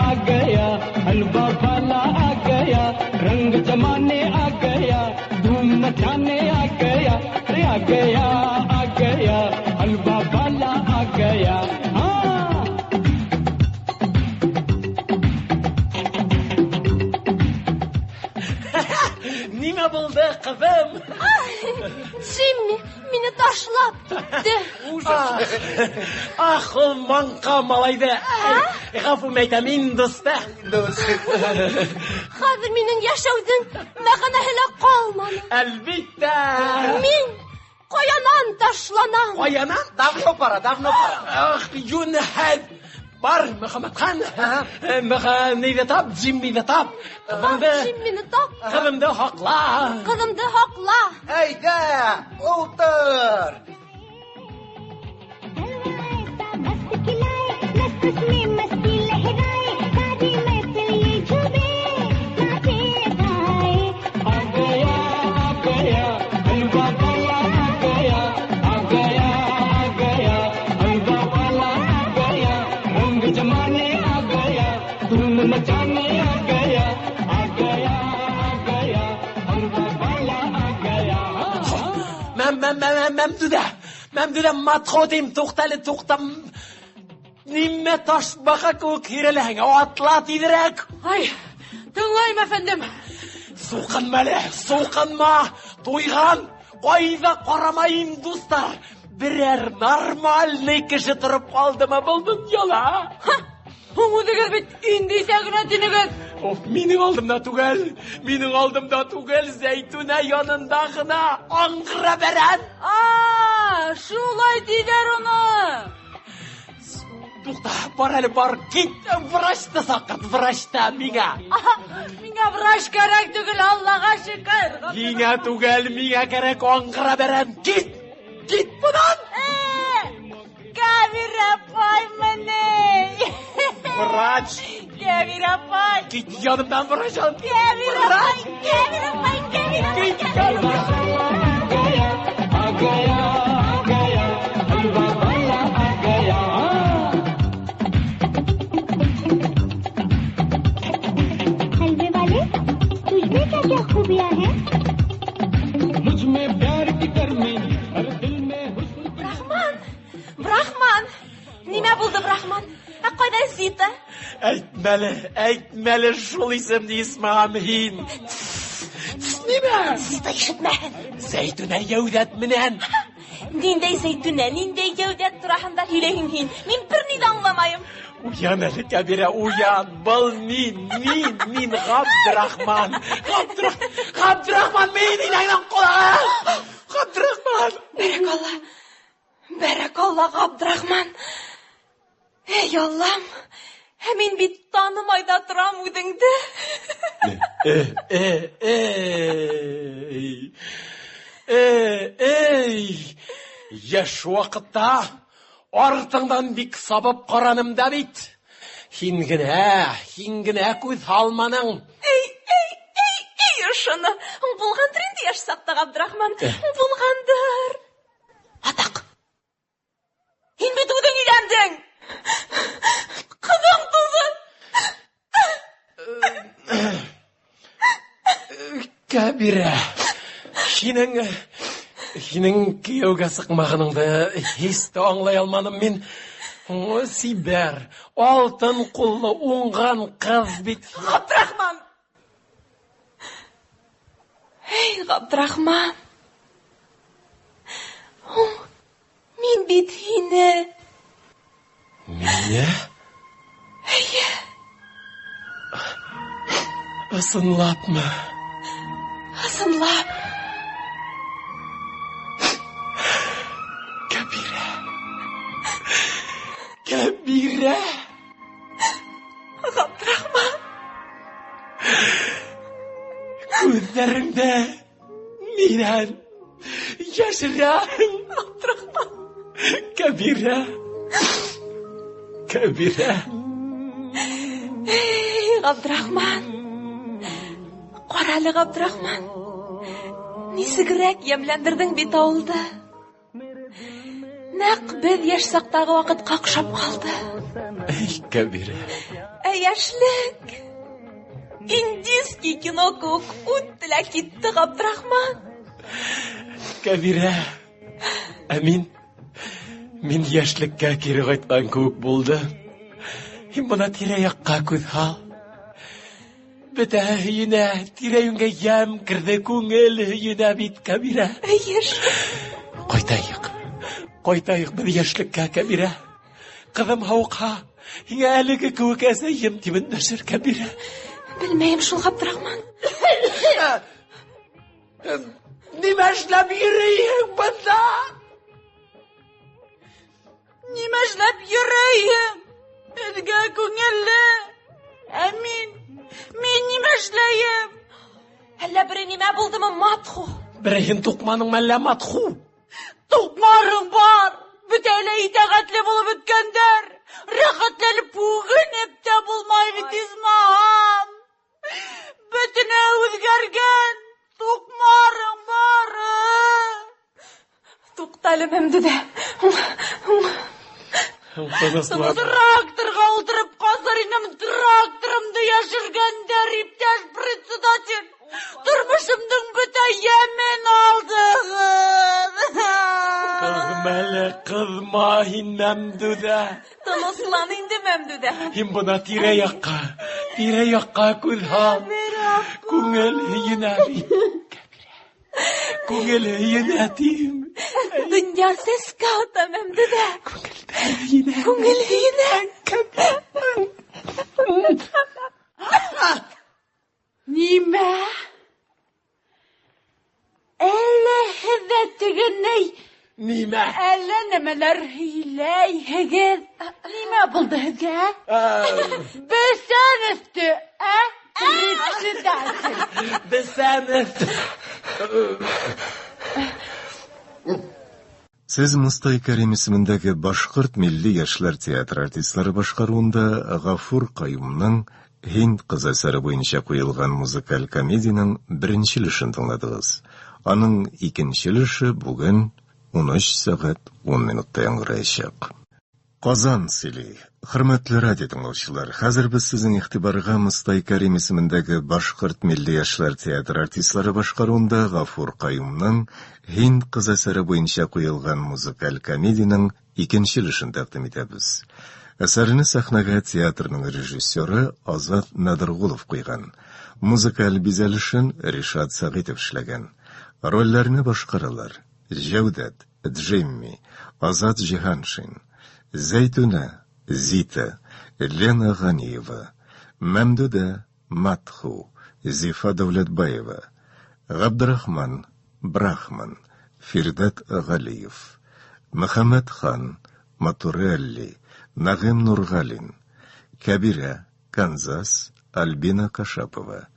आ गया हलवा वाला आ गया, रंग जमाने आ गया, धूम मचाने आ गया, अरे आ गया आ गया हलवा वाला आ गया। हाँ। Нимә булды, ҡыҙым? Джимми мине ташлап китте. Ужас. Ах, ул маңҡа малайҙы. Әй, ғәфү әйтәм, индусты. Хәҙер минең йәшәүҙең мәғәнәһе лә ҡалманы. Әлбиттә. Мин ҡаянан ташланам. Ҡаянан? Давно пора, давно пора. Ах, йүнһеҙ. Бар, Мөхәммәтхан. Нейҙе тап, Джиммиҙы тап. Ҡыҙымды, Джиммине тап. ҡыҙымды һаҡла. Ҡыҙымды һаҡла. Әйҙә, ултыр. आ गया आ गया हलवा वाला आ गया, आ गया आ गया हलवा वाला आ गया, रंग जमाने आ गया, धूम मचाने आ गया, आ गया आ गया हलवा वाला आ गया। Мәм, мәм, мәм, Мәмдүдә, Мәмдүдә, матхо тим, туҡта әле, туҡта. Нимә ташбаҡа кеүек һирәләһең, атла тиҙерәк. Ай, тыңлайым, әфәндем. Суҡынма әле, суҡынма, туйған, ҡайҙа ҡарамайым, дуҫтар. Берәр нормальный кеше тороп ҡалдымы был донъяла? Һуң үҙегеҙ бит инде исә генә тинегеҙ. Оф, минем алдымда түгел, минем алдымда түгел, Зәйтүнә янында гына аңгыра бәрән. А, шулай диләр аны. Тукта, бар әле, бар, кит, врачта сакырт, врачта миңа. Миңа врач кәрәк түгел, Аллага шөкер. Миңа түгел, миңа кәрәк аңгыра бәрән. Кит, кит моннан. Кәбир апай менә. Врач. Кәбир апай. Кит янымнан врач алып. Кәбир апай, Кәбир апай, Кәбир апай. Кит янымнан. आ गया आ गया हलवा वाला आ गया हलवे वाले तुझमें क्या क्या खूबियाँ हैं मुझ में प्यार की गर्मी और दिल में हुस्न Брахман! Брахман! Нимә булды, Брахман? Ә кайда Зита? Әйтмәле, әйтмәле шул исемне Исмам һин. Нимә? Зита ишетмәһен. Зәйтүнә Яүдәт менән. Ниндәй Зәйтүнә, ниндәй Яүдәт тураһында һөйләйһең һин? Мин берни дә аңламайым. Уян әле, Кәбирә, уян. Был мин, мин, мин Габдрахман. Габдрах, Габдрахман мин инәңнең колагы. Габдрахман. Бәрәкалла. Бәрәкалла, Габдрахман. Эй, Аллам. Ә мин бит танымай да торам үзеңде. Э, э, эй. Э, эй. Яшь вакытта артыңдан бик сабып караным да бит. Һин генә, һин генә күз алманың. Эй, эй, эй, эй, ышаны. Булгандыр инде яшь чакта, Габдрахман. Булгандыр. Атак. Һин бит үзең өйләндең. Кызың туды. Кәбирә, һинең һинең кияүгә сыкмаганыңды һич тә аңлай алмадым мин. О, Сибәр, алтын куллы уңган кыз бит. Габдрахман! Эй, Габдрахман! О, мин бит һине. Мине? Әйе. Ысынлапмы? Ысынлап. Кәбирә. Кәбирә. Габдрахман. Күзләреңдә миннән яшерәң. Габдрахман. Кәбирә. Кәбирә. Эй, Габдрахман. Карале, Габдрахман. Нисегрәк ямьләндердең бит авылды. Нәкъ без яшь чактагы вакытка охшап калды. Эй, Кәбирә. Ә яшьлек индийский кино кебек үтте лә китте, Габдрахман. Кәбирә. Ә мин мин яшьлеккә кире кайткан кебек булды. Һин бына тирә-якка күз һал. Бөтә өенә, тирә-юньгә ямь керде, күңел өенә бит, Кәбирә. Әйе. Кайтайык. Кайтайык без яшьлеккә, Кәбирә. Кызым һавыкһа, һиңә әлеге кебек әзәем дип эндәшер, Кәбирә. Белмәем шул, Габдрахман. Нимә эшләп йөрисең монда? Нимә эшләп йөрәйем? Безгә күңелле. Ә мин, мин нимә эшләем? Әллә бере нимә булдымы, Матху? Берәйһен тукманың мәллә, Матху? Тукмарың бар. Бөтәләй итәгатьле булып беткәндәр. Рәхәтләнеп үгенеп тә булмай бит, Исмаһам. Бөтенә үзгәргән. Тукмарың бар. Туктале, Мәмдүдә. Тынычлан. Тракторга утырып казыр инем, тракторымны яшергәндәр, иптәш председатель. Тормышымның бөтә ямен алдыгыз. Кызма әле, кызма һин, Мәмдүдә. Тынычлан инде, Мәмдүдә. Һин бына тирә-якка, тирә-якка күз һал. Күңел өенә бит. Кәбирә. Күңел өенә дим. Дөнья сәскә ата, Мәмдүдә. Өенә. Күңел өенә. Нимә? Әллә һеҙ ҙә тегенәй? Нимә? Әллә нәмәләр һөйләйһегеҙ? Нимә булды һеҙгә? Бесән өҫтө, ә? Председатель. Бесән өҫтө. Сез Мостай Кәрим исемендәге Башкорт милли яшьләр театры артистлары башкаруында Гафур Каюмның Һинд кызы әсәре буенча куелган музыкаль комедиянең беренче өлешен тыңладыгыз. Аның икенче өлеше бүген 13 сәгать 10 минутта яңгыраячак. Казан сөйли. Хөрмәтле радио тыңлаучылар, хәзер без сезнең игътибарга Мостай Кәрим исемендәге Башкорт милли яшьләр театры артистлары башкаруында Гафур Каюмның Һинд кызы әсәре буенча куелган музыкаль комедиянең икенче өлешен тәкъдим итәбез. Әсәрне сәхнәгә театрның режиссеры Азат Надыргулов куйган. Музыкаль бизәлешен Ришат Сәгыйтов эшләгән. Рольләрне башкаралар: Җәүдәт, Джимми, Азат Җиһаншин, Зәйтүнә, Зита, Лена Ганиева, Мәмдүдә, Матху, Зифа Дәүләтбаева, Габдрахман, Брахман, Фирдәт Галиев, Мөхәммәт хан, Матурелли, Нәгыйм Нургалин, Кәбирә, Канзас, Альбина Кашапова.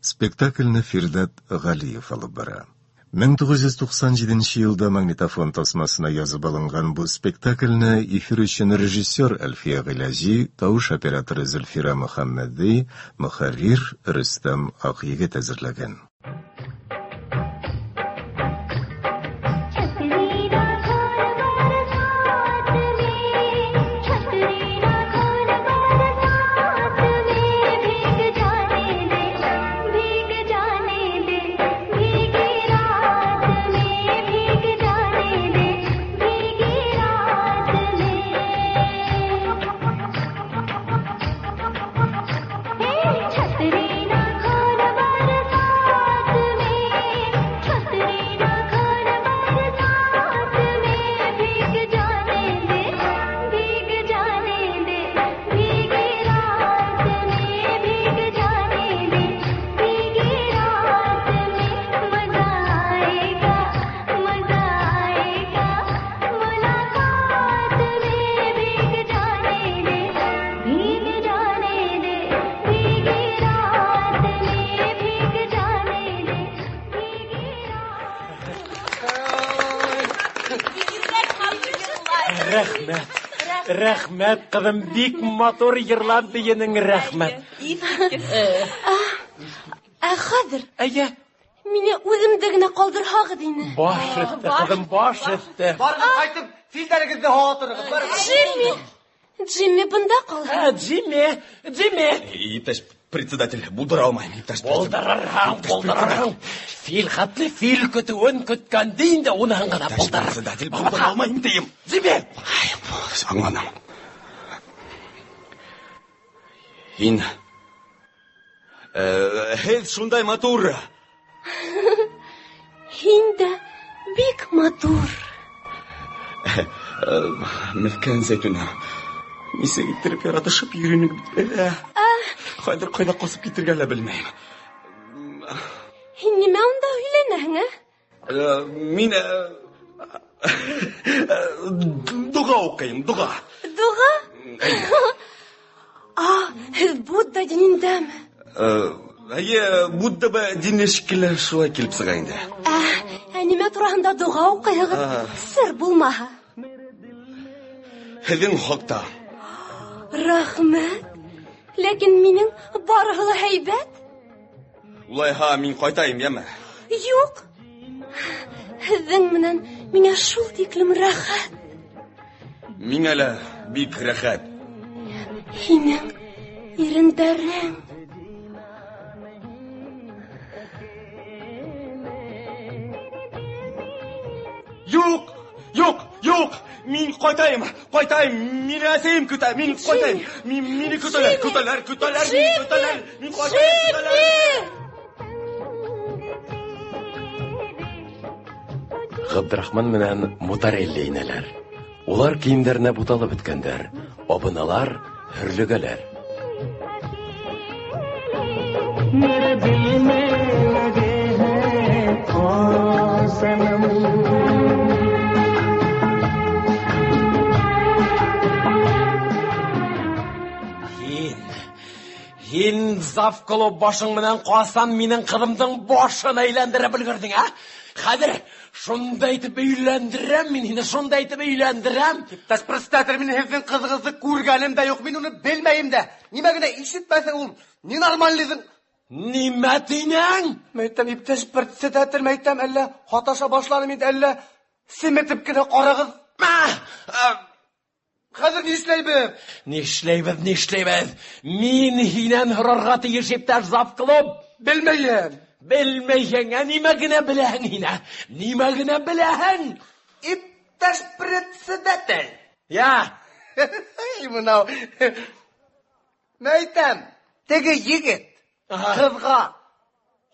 Спектакльне Фирдәт Галиев алып бара. 1997 елда магнитофон тасмасына язып алынган бу спектакльне эфир өчен режиссер Әлфия Гыйләҗи, тавыш операторы Зөлфирә Мөхәммәди, мөхәррир Рөстәм Акъегет әзерләгән. Рәхмәт. Рәхмәт, кызым, бик матур йырлап биенең, рәхмәт. Ә хәзер Әйе. мине үземдә генә калдырһагыз инде. Баш өсте, кызым, баш өсте. Барыгыз кайтып, филдәрегезне һава торыгыз. Барыгыз. Джимми, Джимми бында кал. Ә, Джимми, Джимми. Иптәш председатель, булдыра алмыйм, иптәш председатель. Булдырырһың, булдырырһың. Фил хәтле фил көтүен көткәндә инде уныһын гына Иптәш булдырыр. председатель, булдыра алмыйм дим. Джимми! Аңладым. Һин... Һеҙ шундай матур. Һин дә бик матур. Меҫкен Зәйтүнә. Нисек иттереп яратышып йөрөнек бит әле. Хәҙер ҡайҙа ҡасып китергә лә белмәйем. Һин нимә унда һөйләнәһең, ә? Мин доға уҡыйым, доға. Доға? А, һеҙ Будда динендәме? Әйе, Будда ба дине шикелле шулай килеп сыға инде. Ә, ә нимә тураһында доға уҡыйһығыҙ? Сер булмаһа. Һеҙҙең хаҡта. Рәхмәт. Ләкин минең барыһы ла һәйбәт. Улайһа мин ҡайтайым, йәме? Юҡ. Һеҙҙең менән миңә шул тиклем рәхәт. Миңә лә бик рәхәт. Һинең ирендәрең. Юҡ, юҡ, юҡ. Мин ҡайтайым, ҡайтайым. Мине әсәйем көтә, мин ҡайтайым. Мин мине көтәләр, көтәләр, көтәләр, мине көтәләр. Мин ҡайтайым, көтәләр. Габдрахман менән Мутарелли инәләр. Улар киемдәренә буталып бөткәндәр, абыналар, һөрлөгәләр. मेरे दिल में लगे हैं ओ सनम। Һин, һин завклуб башың менән касан минең кызымның башын әйләндереп өлгердең, ә? Хәзер шундай итеп өйләндерәм мин һине, шундай итеп өйләндерәм. Иптәш председатель, мин һеҙҙең ҡыҙығыҙҙы күргәнем дә юҡ, мин уны белмәйем дә. Нимә генә ишетмәҫһең ул, ненормальныйҙың. Нимә тинең? Мин әйтәм, иптәш председатель, мин әйтәм, әллә һаташа башланым инде, әллә семетеп кенә ҡарағыҙ. Хәҙер ни эшләйбеҙ? Ни эшләйбеҙ, ни эшләйбеҙ? Мин һинән һорарға тейеш, иптәш завклуб. Белмәйем. Белмәйһең, ә нимә генә беләһең һин, ә? Нимә генә беләһең? Иптәш председатель. Я. Эй, мынау. Мин әйтәм, теге егет ҡыҙға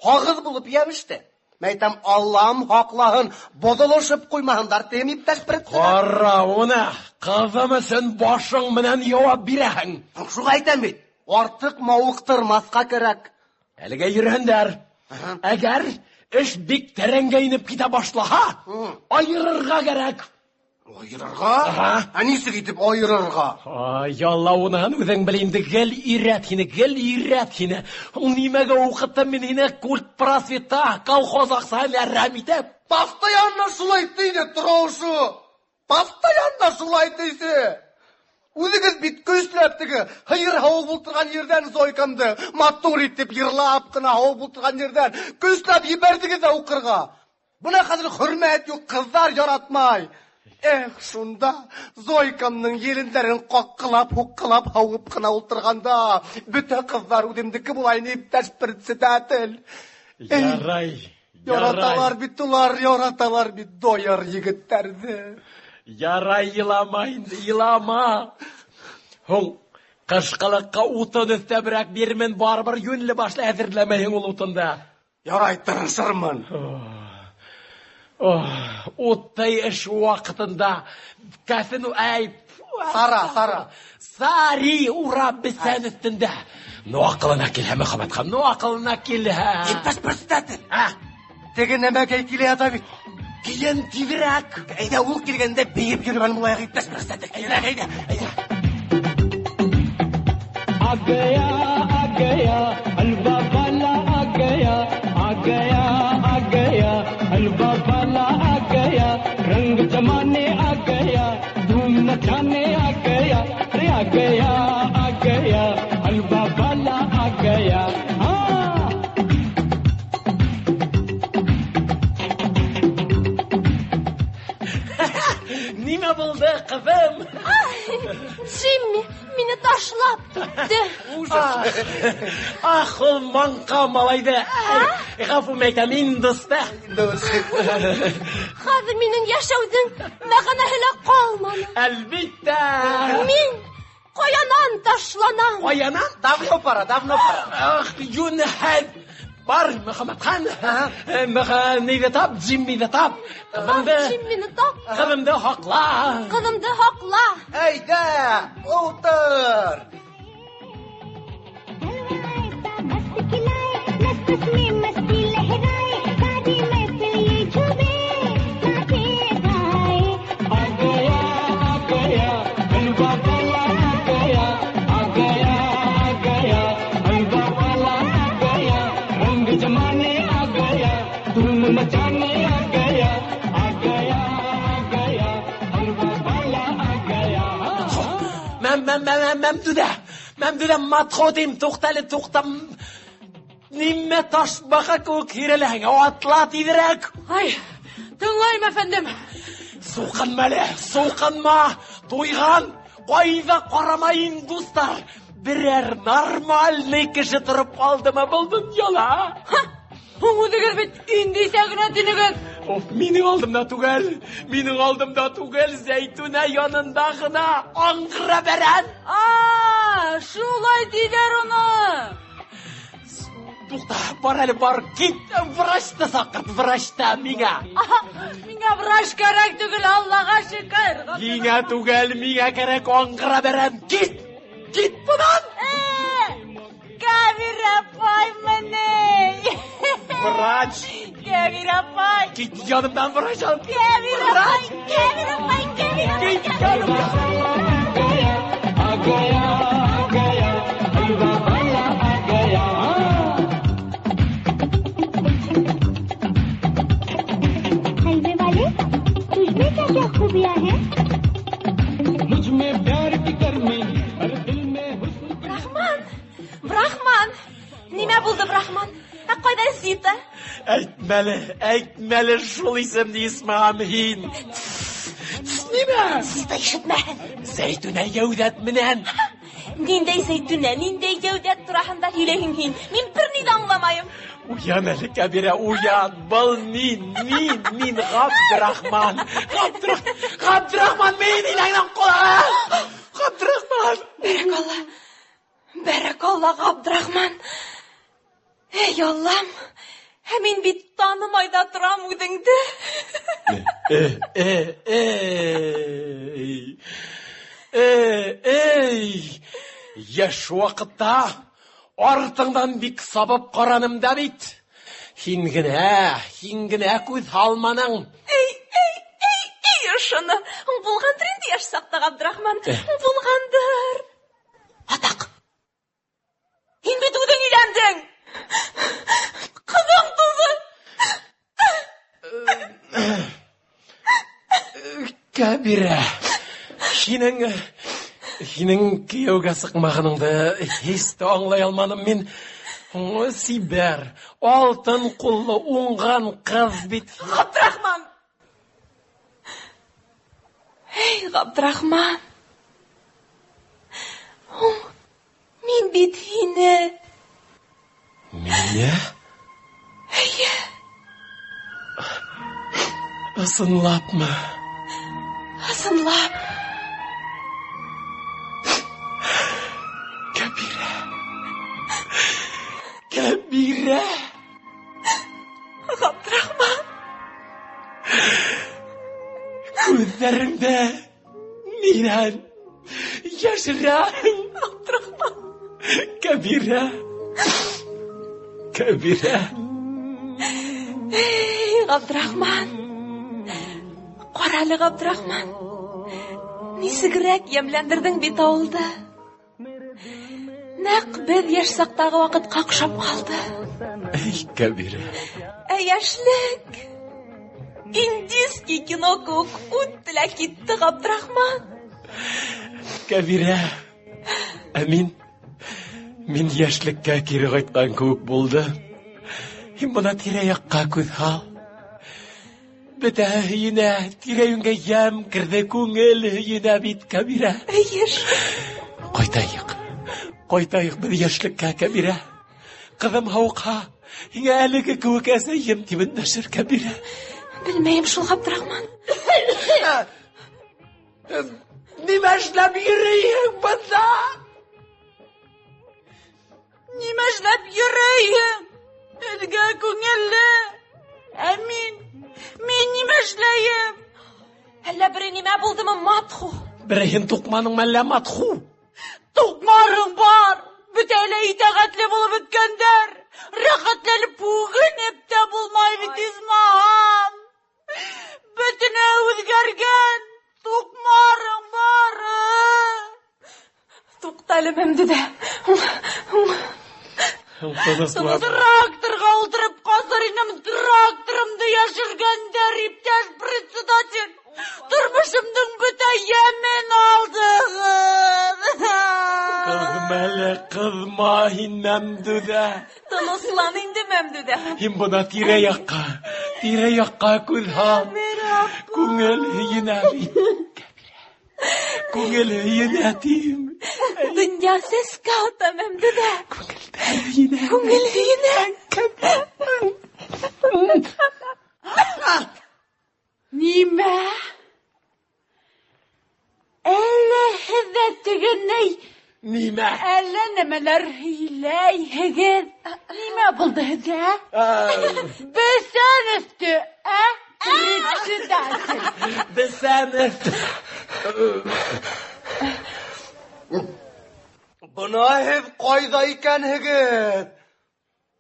һағыҙ булып йәбеште. Мин әйтәм, Аллам һаҡлаһын, боҙолошоп ҡуймаһындар, тием, иптәш председатель. Ҡара уны, ҡыҙым өсөн башың менән яуап бирәһең. Шуға әйтәм бит, артыҡ мауыҡтырмаҫҡа кәрәк. Әлегә йөрөһөндәр. Әгәр эш бик тәрәнгә инеп китә башлаһа, айырырға кәрәк. Айырырға? Ә нисек итеп айырырға? Ай, Алла, уныһын үҙең бел инде, гел өйрәт һине, гел өйрәт һине. Ул нимәгә уҡыттым мин һине культпросветта, колхоз аҡсаһын әрәм итеп? Постоянно шулай тине тора ошо. Постоянно шулай тисе. Үҙегеҙ бит көсләп теге һыйыр һауып ултырған ерҙән Зойкамды матур итеп йырлап ҡына һауып ултырған ерҙән көсләп ебәрҙегеҙ ҙә уҡырға. Бына хәҙер хөрмәт юҡ, ҡыҙҙар яратмай. Эх, шунда Зойкамның елендәрен ҡаҡҡылап, һуҡҡылап, һауып ҡына ултырғанда бөтә ҡыҙҙар үҙемдеке була ине, иптәш председатель. Ярай, Яраталар бит улар, яраталар бит дояр егеттәрҙе. Ярай, илама инде, илама. Һуң, ҡышҡылыҡҡа утын өҫтәберәк бирмен, барыбер йүнле башлы әҙерләмәйһең ул утынды. Ярай, тырышырмын. Ох, уттай эш ваҡытында кәфен, әй, Сара, Сара. Сари урап бесән өҫтөндә. Ну, аҡылына килһә, Мөхәммәтхан, ну, аҡылына килһә. Иптәш председатель. Ә? Теге нәмәкәй килә ята бит. Кейен тиҙерәк. Әйҙә, ул килгәндә бейеп йөрөгән булайыҡ, иптәш председатель. Әйҙә, әйҙә, әйҙә. А गया, आ गया, हलवा वाला आ गया, आ गया, आ गया, हलवा वाला आ गया, रंग जमाने आ गया, धूम मचाने आ गया, अरे आ गया, आ गया, हलवा वाला आ गया। हाँ। Нимә булды, ҡыҙым? Джимми мине ташлап китте. Ужас. Ах, ул маңҡа малайҙы. Ғәфү әйтәм, индусты. Хәҙер минең йәшәүҙең мәғәнәһе лә ҡалманы. Әлбиттә. Мин ҡаянан ташланам. Ҡаянан? Давно пора, давно пора. Ах, йүнһеҙ. Бар, Мөхәммәтхан. Ниҙе тап, Джиммиҙы тап. Ҡыҙымды, Джиммины тап. ҡыҙымды һаҡла. Ҡыҙымды һаҡла. Әйҙә, ултыр. आ गया, आ गया, हलवा वाला आ गया, आ गया, आ गया, हलवा वाला आ गया, रंग जमाने आ गया, धूम मचाने आ गया, आ गया, आ गया, हलवा वाला आ गया। Мәм, мәм, мәм, Мәмдүдә. Мәмдүдә, матхотим, туҡта әле, туҡта. Нимә ташбаҡа кеүек һирәләһең? Атла тиҙерәк. Ай, тыңлайым, әфәндем. Суҡынма әле, суҡынма. Туйған. Ҡайҙа ҡарама индустар. Берәр нормальный кеше тороп ҡалдымы был донъяла? Ха, һуң үҙегеҙ бит индейсә генә тинегеҙ. Оф, минең алдымда түгел, минең алдымда түгел, Зәйтүнә янында ғына аңғыра бәрән. А, шулай тиҙәр уны. Туҡта, бар әле, бар, кит, врачты саҡырт, врачта миңә. Аһа, миңә врач кәрәк түгел, Аллаға шөкөр. Һиңә түгел, миңә кәрәк, аңғыра бәрән. Кит, кит бынан. Кәбир апай, Әнәй! Врач! Кәбир апай! Кит янымнан врач алып кит! Кәбир апай! Кәбир апай! Кәбир апай! Кит янымнан! आ गया आ गया हलवा वाला आ गया हलवे वाले तुझमें क्या क्या खूबियाँ हैं मुझ में प्यार की गर्मी और दिल में हुस्न Брахман! Брахман! Нимә булды, Брахман? Ә кайда Зита? Әйтмәле, әйтмәле шул исемне Исмаам һин. Нимә? Зита ишетмәһен. Зәйтүнә Яүдәт менән. Ниндәй Зәйтүнә, ниндәй Яүдәт тураһында һөйләйһең һин? Мин берни дә аңламайым. Уян әле, Кәбирә, уян. Был мин, мин, мин Габдрахман. Габдрах, Габдрахман мин иләңнән колагы. Габдрахман. Бәрәкалла. Бәрәкалла, Габдрахман. Эй, Аллам. Ә мин бит танымай да торам үзеңде. Э, э, эй. Э, эй. Яшь вакытта артыңдан бик сабып караным да бит. Һин генә, һин генә күз алманың. Эй, эй, эй, эй, ышаны. Булгандыр инде яшь чакта, Габдрахман. Булгандыр. Атак. Һин бит үзең өйләндең. Кызың туды. Кәбирә, һинең һинең кияүгә сыкмаганыңды һич тә аңлай алмадым мин. Сибәр, алтын куллы уңган кыз бит. Габдрахман! Эй, Габдрахман! Мин бит һине. Мине? Әйе. Ысынлапмы? Ысынлап. Кәбирә. Кәбирә. Габдрахман. Күзләреңдә миннән яшерәң. Габдрахман. Кәбирә. Кәбирә. Эй, Габдрахман. Карале, Габдрахман. Нисегрәк ямьләндердең бит авылды. Нәкъ без яшь чактагы вакытка охшап калды. Эй, Кәбирә. Ә яшьлек индийский кино кебек үтте лә китте, Габдрахман. Кәбирә. Ә мин мин яшьлеккә кире кайткан кебек булды. Һин бына тирә-якка күз һал. Бөтә өенә, тирә-юньгә ямь керде, күңел өенә бит, Кәбирә. Әйе шул. Кайтайык. Кайтайык без яшьлеккә, Кәбирә. Кызым һавыкһа, һиңә әлеге кебек әсәем дип эндәшер, Кәбирә. Белмәем шул, Габдрахман. Нимә эшләп йөрисең монда? Нимә эшләп йөрисең? Элгә күңелле. Ә мин, мин нимә эшләем? Әллә бере нимә булдымы, Матху? Береһен тукманың мәллә, Матху? Тукмарың бар. Бөтәләй итагатьле булып беткәндәр. Рәхәтләнеп үгенеп тә булмай бит, Исмаһам. Бөтенә үзгәргән. Тукмарың бар. Туктале, Мәмдүдә. Тынычлан. Тракторга утырып казыр инем, тракторымны яшергәндәр, иптәш председатель. Тормышымның бөтә ямен алдыгыз. Кызма әле, кызма һин, Мәмдүдә. Тынычлан инде, Мәмдүдә. Һин бына тирә-якка, тирә-якка күз һал. Күңел һөенә бит. Кәбирә. Күңел һөенә дим. Дөнья сәскә ата, Мәмдүдә. Күңелдәр һөенә. Күңел һөенә. Нимә? Әллә һеҙ ҙә тегенәй? Нимә? Әллә нәмәләр һөйләйһегеҙ? Нимә булды һеҙгә? Бесән өҫтө, ә? Председатель. Бесән өҫтө. Бына һеҙ ҡайҙа икәнһегеҙ?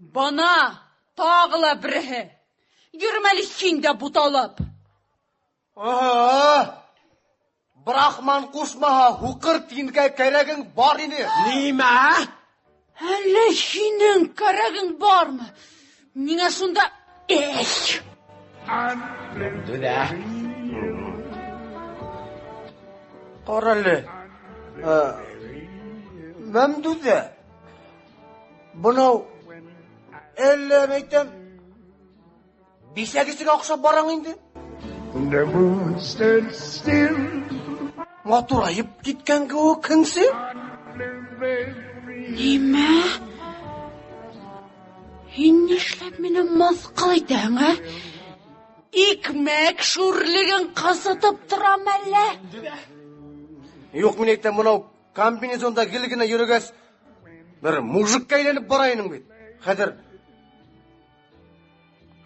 Бана тагы ла береһе. Йөрмә әле син дә буталып. Ага. Брахман кушмаһа, һукыр тиенгә кәрәгең бар ине. Нимә? Әллә синең кәрәгең бармы? Миңа шунда Эх! Мәмдүдә. Карале. Мәмдүдә. Бынау әллә әйтәм бисәгесегә охшап бараң инде. The moon stood still. Матураеп киткән кебек кенсең. Нимә? Һин нишләп мине мыскыл итәң, ә? Икмәк шүрлеген кызытып торам әллә? Юк, мин әйтәм, монау комбинезонда гел генә йөрегәс, бер мужикка әйләнеп бара инең бит. Хәзер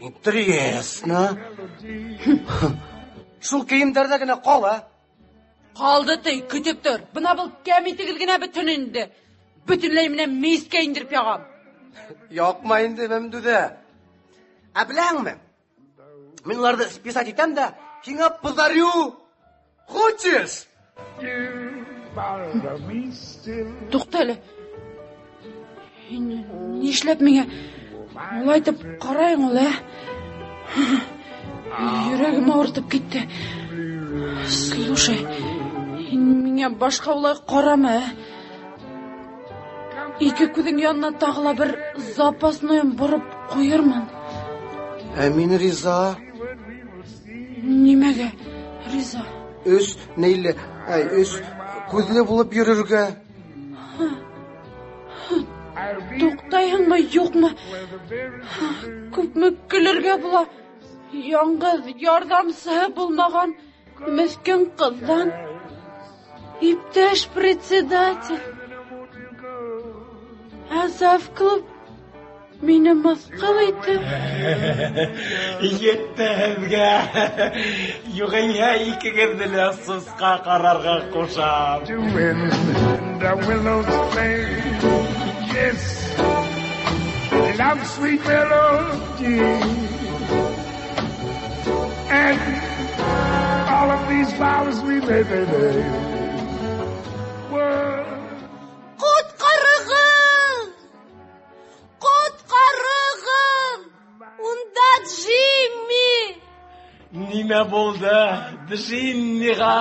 Интересно. Шул киемдәрдә генә кал, ә? Калды ти, көтеп тор. Бына был кәмитегез генә бөтен инде. Бөтенләй менә мискә индереп ягам. Якма инде, Мәмдүдә. Ә беләңме? Мин уларны списать итәм дә, сиңа подарю. Хочешь? Тукта әле. Нишләп миңа улай итеп карайың ул, ә? Йөрәгем авыртып китте. Слушай, миңа башка улай карама, ә? Ике күзең янына тагы ла бер запасноен борып куермын. Ә мин риза. Нимәгә риза? Өс нейле, әй, өс күзле булып йөрергә. Туктайһыңмы, юкмы? Күпме көлергә була? Яңгыз, ярдәмсеһе булмаган меҫкен кыздан. Иптәш председатель. Ә завклуб мине мыскыл итеп. Җитте һеҙгә. Юғиһә икегеҙҙе лә сусҡа ҡарарға ҡушам. The willows play, yes, love sweet melody, and all of these flowers we may, may, may, were. Коткарыгыз! Коткарыгыз! Унда Джимми! Нимә булды Джиммиға?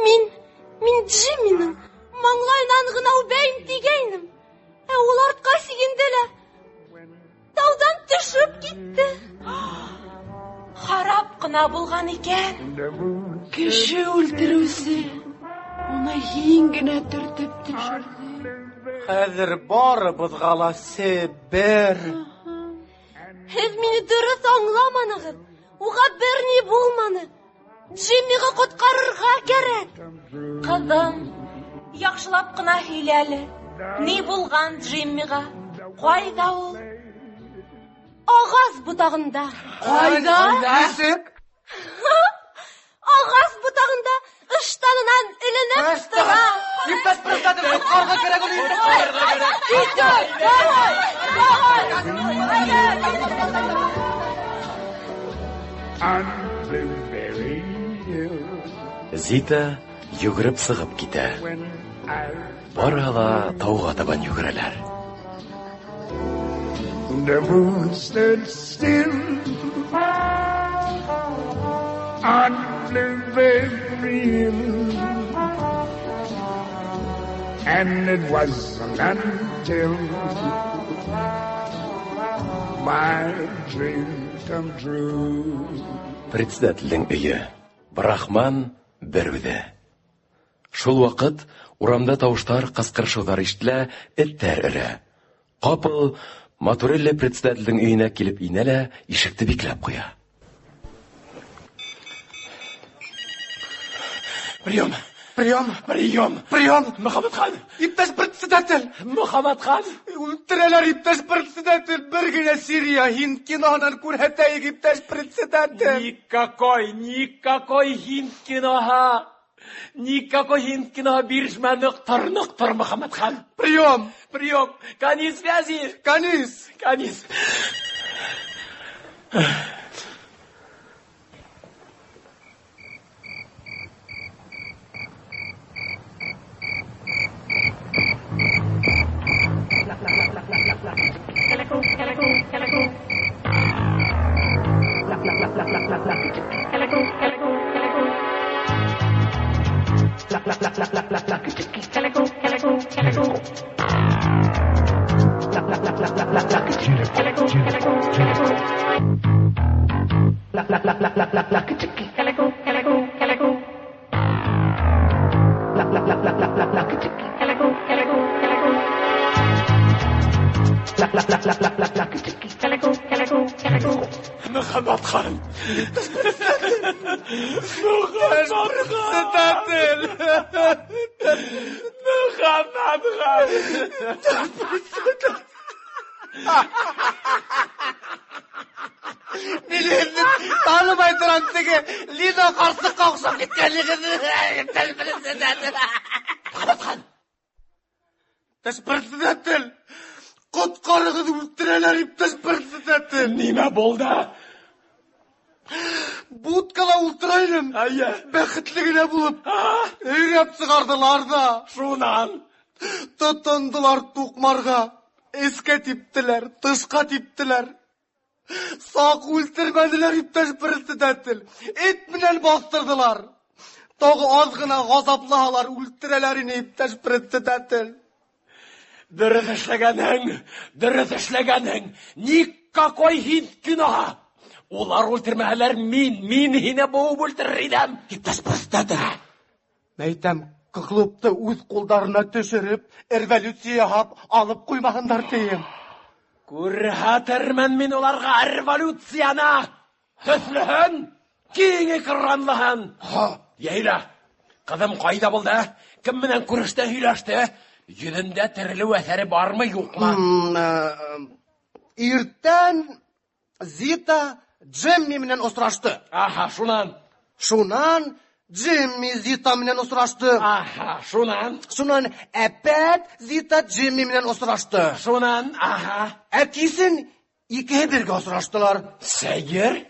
Мин, мин Джимминың маңлайынан гына үбәйм дигәйнем. Ә ул артка сигенде лә таудан төшеп китте. Харап кына булган икән. Кеше үлтерүсе уны һин генә төртеп төшерде. Хәзер барыбызга ла Себер. Һеҙ мине дөрөҫ аңламанығыҙ. Уға бер ни булманы. Джиммиға ҡотҡарырға кәрәк. Ҡыҙым, яҡшылап ҡына һөйлә әле. Ни булған Джиммиға? Ҡайҙа ул? Ағас ботағында. Ҡайҙа? Нисек? Ағас ботағында ыштанынан эленеп тора. Иптәш председатель, ҡотҡарырға кәрәк уны, иптәш Китер, давай, давай. On Blueberry Hill. Зита йүгереп сығып китә. Барыһы ла тауға табан йүгерәләр. The moon stood still on Blueberry Hill, and it wasn't until my dream come true. Председательнең өе. Брахман бер үҙе. Шул ваҡыт урамда тауыштар, ҡысҡырышыуҙар ишетелә, эттәр өрә. Ҡапыл Матурелли председательдең өйөнә килеп инә лә ишекте бикләп ҡуя. Прием! Прием! Прием! Прием! Мөхәммәтхан! Иптәш председатель! Мөхәммәтхан! Үлтерәләр, иптәш председатель! Бер генә серия һинд киноһынан күрһәтәйек, иптәш председатель! Никакой, никакой һинд киноһы! Никакой һинд киноһы бирешмә, нык тор, нык тор, Мөхәммәтхан. Прием! Прием! Конец связи! Конец! Конец! Мөхәммәтхан! Председатель! Мөхәммәтхан! Мин танымай торам теге Лина карчыкка охшап киткәнлеген. Иптәш председатель. Мөхәммәтхан! Иптәш председатель! Коткарыгыз, үтерәләр, иптәш председатель! Нимә булды? Будкала утыра идем. Әйе. Бәхетле генә булып, өйрәп чыгардылар да. Шуннан? Тотындылар тукмарга. Эскә типтеләр, тышка типтеләр. Сак үлтермәделәр, иптәш председатель. Эт белән бастырдылар. Тагы аз гына газаплаһалар, үлтерәләр инде, иптәш председатель. Дөрес эшләгәнең, дөрес эшләгәнең. Никакой һинд киноһы. Улар үлтермәһәләр, мин, мин һине буып үлтерер идем. Иптәш председатель. Әйтәм, клубты үз кулдарына төшереп, революция яһап алып куймаһыннар дием. Күрһәтермен мин уларга революцияне. Төслеһен, киң экранлыһын. Йәйлә, кызым кайда булды? Кем белән күреште, һөйләште? Йөзендә терелү әсәре бармы, юкмы? Иртән Зита Джимми белән очрашты. Аһа, шуннан. Шуннан Джимми Зита белән очрашты. Аһа, шуннан. Шуннан әпәт Зита Джимми белән очрашты. Шуннан, аһа. Ә кисен икеһе бергә очраштылар. Сәер?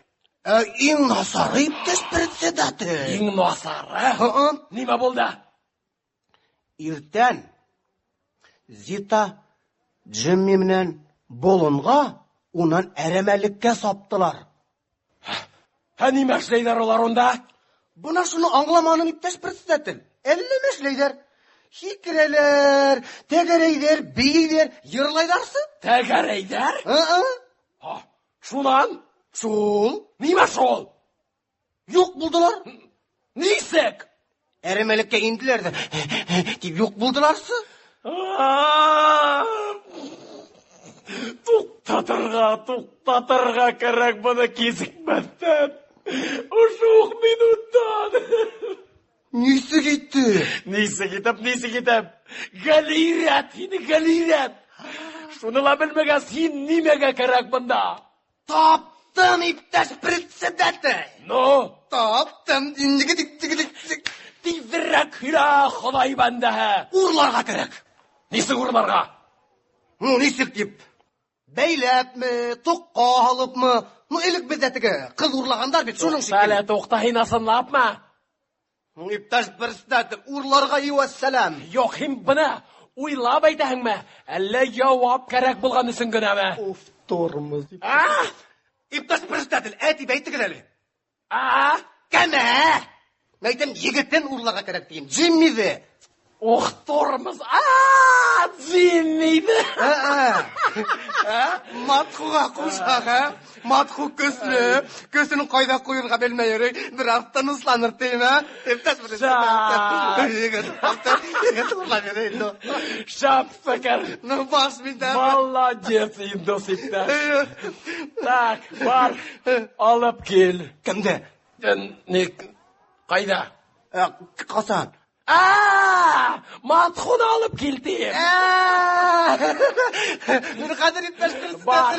Ә иң насары, иптәш председатель. Иң насары? Һы-ы. Нимә булды? Иртән Зита Джимми белән болынга, унан әрәмәлеккә саптылар. Ә нимә эшләйләр алар унда? Бына шуны аңламаным, иптәш председатель. Әллә нә эшләйләр? Һикерәләр, тәгәрәйләр, бииләр, йырлайларсы. Тәгәрәйләр? Ы-ы. Һа, шунан? Шул. Нимә шул? Юк булдылар. Нисек? Әрәмәлеккә инделәр дә, дип юк булдыларсы. Туктатырга, туктатырга кирәк моны кисекмәстән. Ошо ук минуттан. Нисек итте? Нисек итеп, нисек итеп? Галирәт, һине галирәт. Шуны ла белмәгән син нимәгә кирәк монда? Таптым, иптәш председатель. Ну? Таптым. Тизрәк һөйлә, Ходай бәндәһе. Урларга кирәк. Нисек урларга? Ну, нисек дип? Бәйләпме, токка алыпмы? Ну, элек бездә теге кыз урлагандар бит, шуның шикелле. Әле тукта, һин асынлапма. Ну, иптәш председатель, урларга и вәссәлам. Юк, һин бына уйлап әйтәһеңме? Әллә яуап кәрәк булган өчен генәме? Уф, тормоз. А? Иптәш председатель, ә дип әйтегез әле. А? Кәмә! Әйтәм, егетен урларга кирәк дим. Джиммиде. Ох, тормоз. А, Джиммиде. Ә? Матхуга кушак, ә? Матху көсле. Көсен кайда куярга белмәй йөри. Бераз тынычланыр дим, ә? Иптәш председатель. Егет, егет урлап йөри инде. Шәп фикер. Ну, баш миндә. Молодец, Индус иптәш. Так, бар, алып кил. Кемдә? Не, кайда? Касан. А, Матхуны алып кил дим. Нуркадыр иптәш председатель. Бар.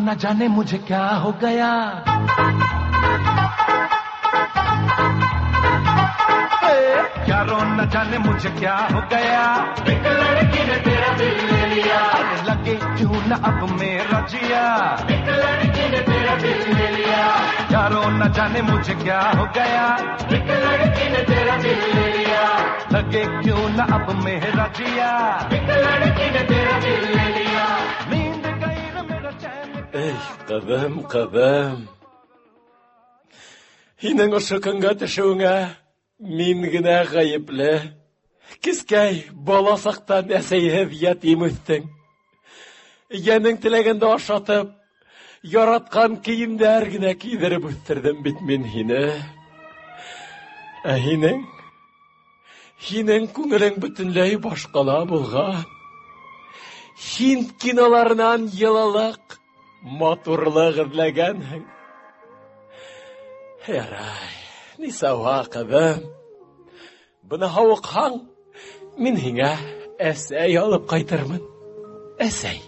न जाने मुझे क्या हो गया। यारो न जाने मुझे क्या हो गया, एक लड़की ने तेरा दिल ले लिया। अरे लगे क्यों न अब मेरा जिया, एक लड़की ने तेरा दिल ले लिया। यारो न जाने मुझे क्या हो गया, एक लड़की ने तेरा दिल ले लिया। लगे क्यों न अब मेरा जिया, एक लड़की ने तेरा दिल ले लिया। नींद गई न मेरा चैन। Эй, кызым, кызым. Һинең ошо көнгә төшеүеңә мин генә гаепле. Кескәй, бала сактан әсәйһеҙ ятим үҫтең. Йәнең теләгәндә ашатып, яратҡан кейемдәр генә кейҙереп үҫтерҙем бит мин һине. Ә һинең? Һинең күңелең бөтөнләй башҡала булған. Һинд киноларынан йылылыҡ, матурлыҡ эҙләгәнһең. Ярай, нисауа, ҡыҙым. Бына һауыҡһаң, мин һиңә әсәй алып ҡайтырмын. Әсәй.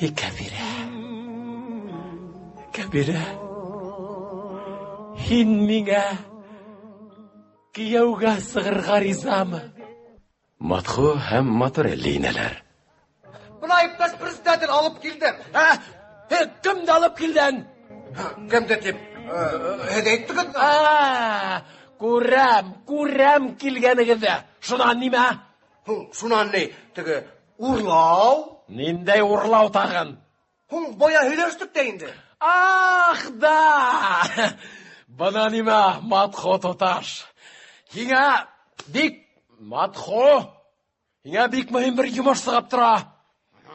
И Кәбирә. Кәбирә. Һин миңә кейәүгә сығырға ризамы? Матху һәм Матурелли инәләр. Бына иптәш председатель алып килдем. Ә, кемде алып килдең? Кемде тип? Һеҙ әйттегеҙ. Күрәм, күрәм килгәнегеҙҙе. Шунан нимә? Шунан ни? Теге урлау? Ниндәй урлау тағын? Һуң бая һөйләштек тә инде. Ах, да! Бына нимә, Матхо туташ. Һиңә бик Матхо, һиңә бик мөһим бер йомош сығып тора.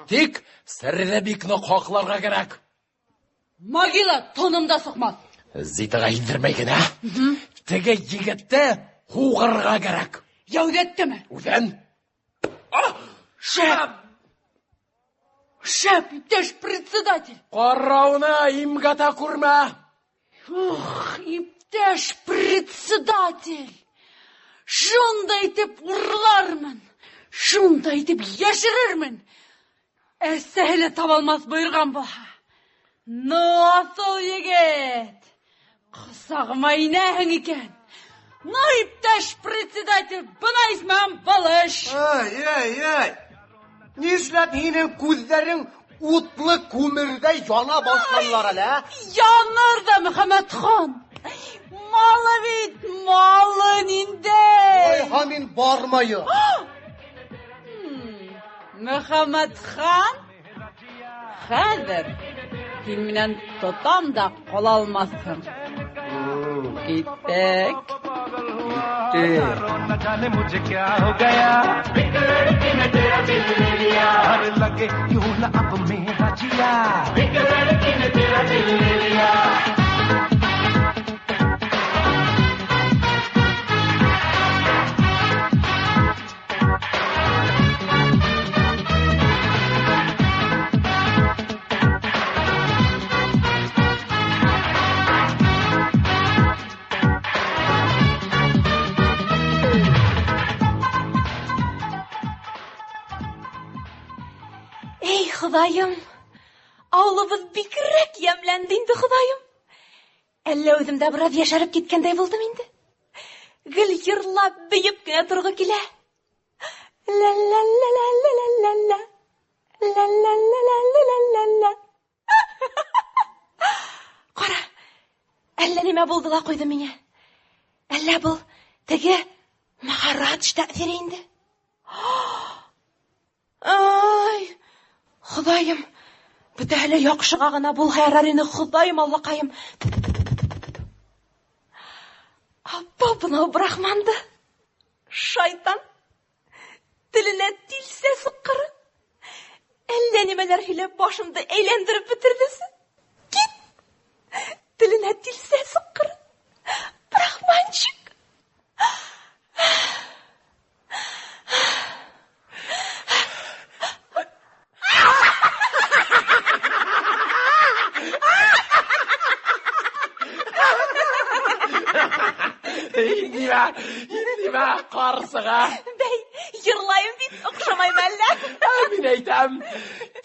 Тик серҙе бик ныҡ һаҡларға кәрәк. Могила тонымда сыҡмаҫ. Зитаға индермәй генә. Теге егетте һуғырға кәрәк. Йәүҙәттеме? Үҙен. Шәп! Шәп, иптәш председатель! Ҡарауына имгәтә күрмә. Ух, иптәш председатель! Шундай итеп урлармын, шундай итеп йәшерермен. Әсәһе лә таба алмаҫ бойорған булһа. Ну, аҫыл егет, ҡосағыма инәһең икән. Ну, иптәш председатель, бына исмәм был эш. Эй, эй, эй! Нишләп һинең күҙҙәрең утлы күмерҙәй яна башланылар әле, ә? Яныр ҙа, Мөхәммәтхан. Малы бит, малы ниндәй. Ай, мин бармайым. Мөхәммәтхан, хәҙер һин минән тотам да ҡала алмаҫһың. Киттек. न जाने मुझे क्या हो गया, एक लड़की ने तेरा दिल ले लिया। हर लगे क्यों न अब मेरा जिया, एक लड़की ने तेरा दिल ले लिया। Эй, Хоҙайым, ауылыбыҙ бигерәк йәмләнде инде, Хоҙайым. Әллә үҙем дә бераҙ йәшәреп киткәндәй булдым инде. Гел йырлап, бейеп кенә торғы килә. Ла-ла-ла-ла-ла-ла-ла. Ла-ла-ла-ла-ла-ла-ла. Ҡара, әллә нимә булды ла ҡуйҙы миңә. Әллә был теге Махарадж тәьҫире инде. Ай, Хоҙайым, бөтәһе лә яҡшыға ғына булһа ярар ине, Хоҙайым, Аллаҡайым. Апа, бынау брахманды. Шайтан. Теленә тилсә сыҡҡыры. Әллә нимәләр һөйләп башымды әйләндереп бөтөрҙөсө. Кит. Теленә тилсә сыҡҡыры. Брахманчик. Нимә, нимә, ҡарсыға? Бәй, Йырлайым бит, охшамаймы әллә? Мин әйтәм,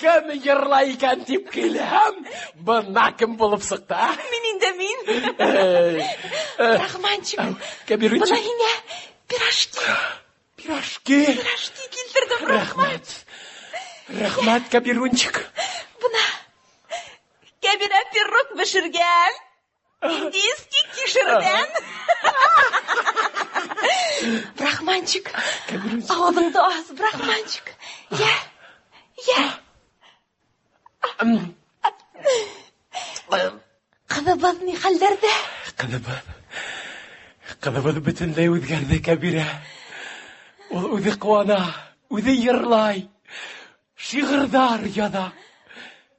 кем йырлай икән дип киләм, бына кем булып сыкты, а? Мин инде мин. Рахманчик, Кәбирунчик. бына һиңә пирожки. Пирожки. Пирожки килтердем, Рәхмәт. Рәхмәт, Кәбирунчик. Бына Кәбирә пирог бешергән. Индийский кишердән. Брахманчик, авызыңды ас, Брахманчик. Я, я. Кызыбыз ни хәлләрдә? Кызыбыз. Кызыбыз бөтенләй үзгәрде, Кәбирә. Ул үзе куана, үзе йырлай. Шигырьләр яза.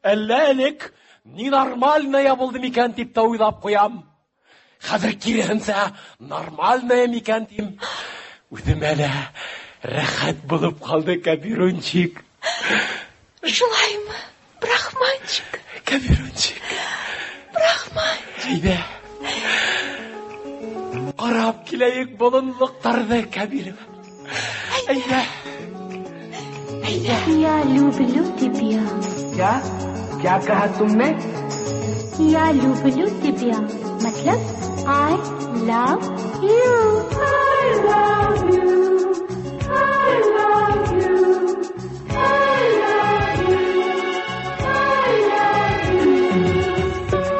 Әллә элек ненормальная булды микән дип тә уйлап куям. Хәзер киресенчә нормальная микән дим. Үземә дә рәхәт булып калды, Кәбирунчик. Шулаймы, Брахманчик? Кәбирунчик. Брахманчик. Әйдә. Карап киләйек болынлыкларны, Кәбирем. Әйдә. Я люблю тебя. क्या क्या कहा तुमने Я люблю тебя. मतलब I love you. I love you. I love you. I love you. I love you.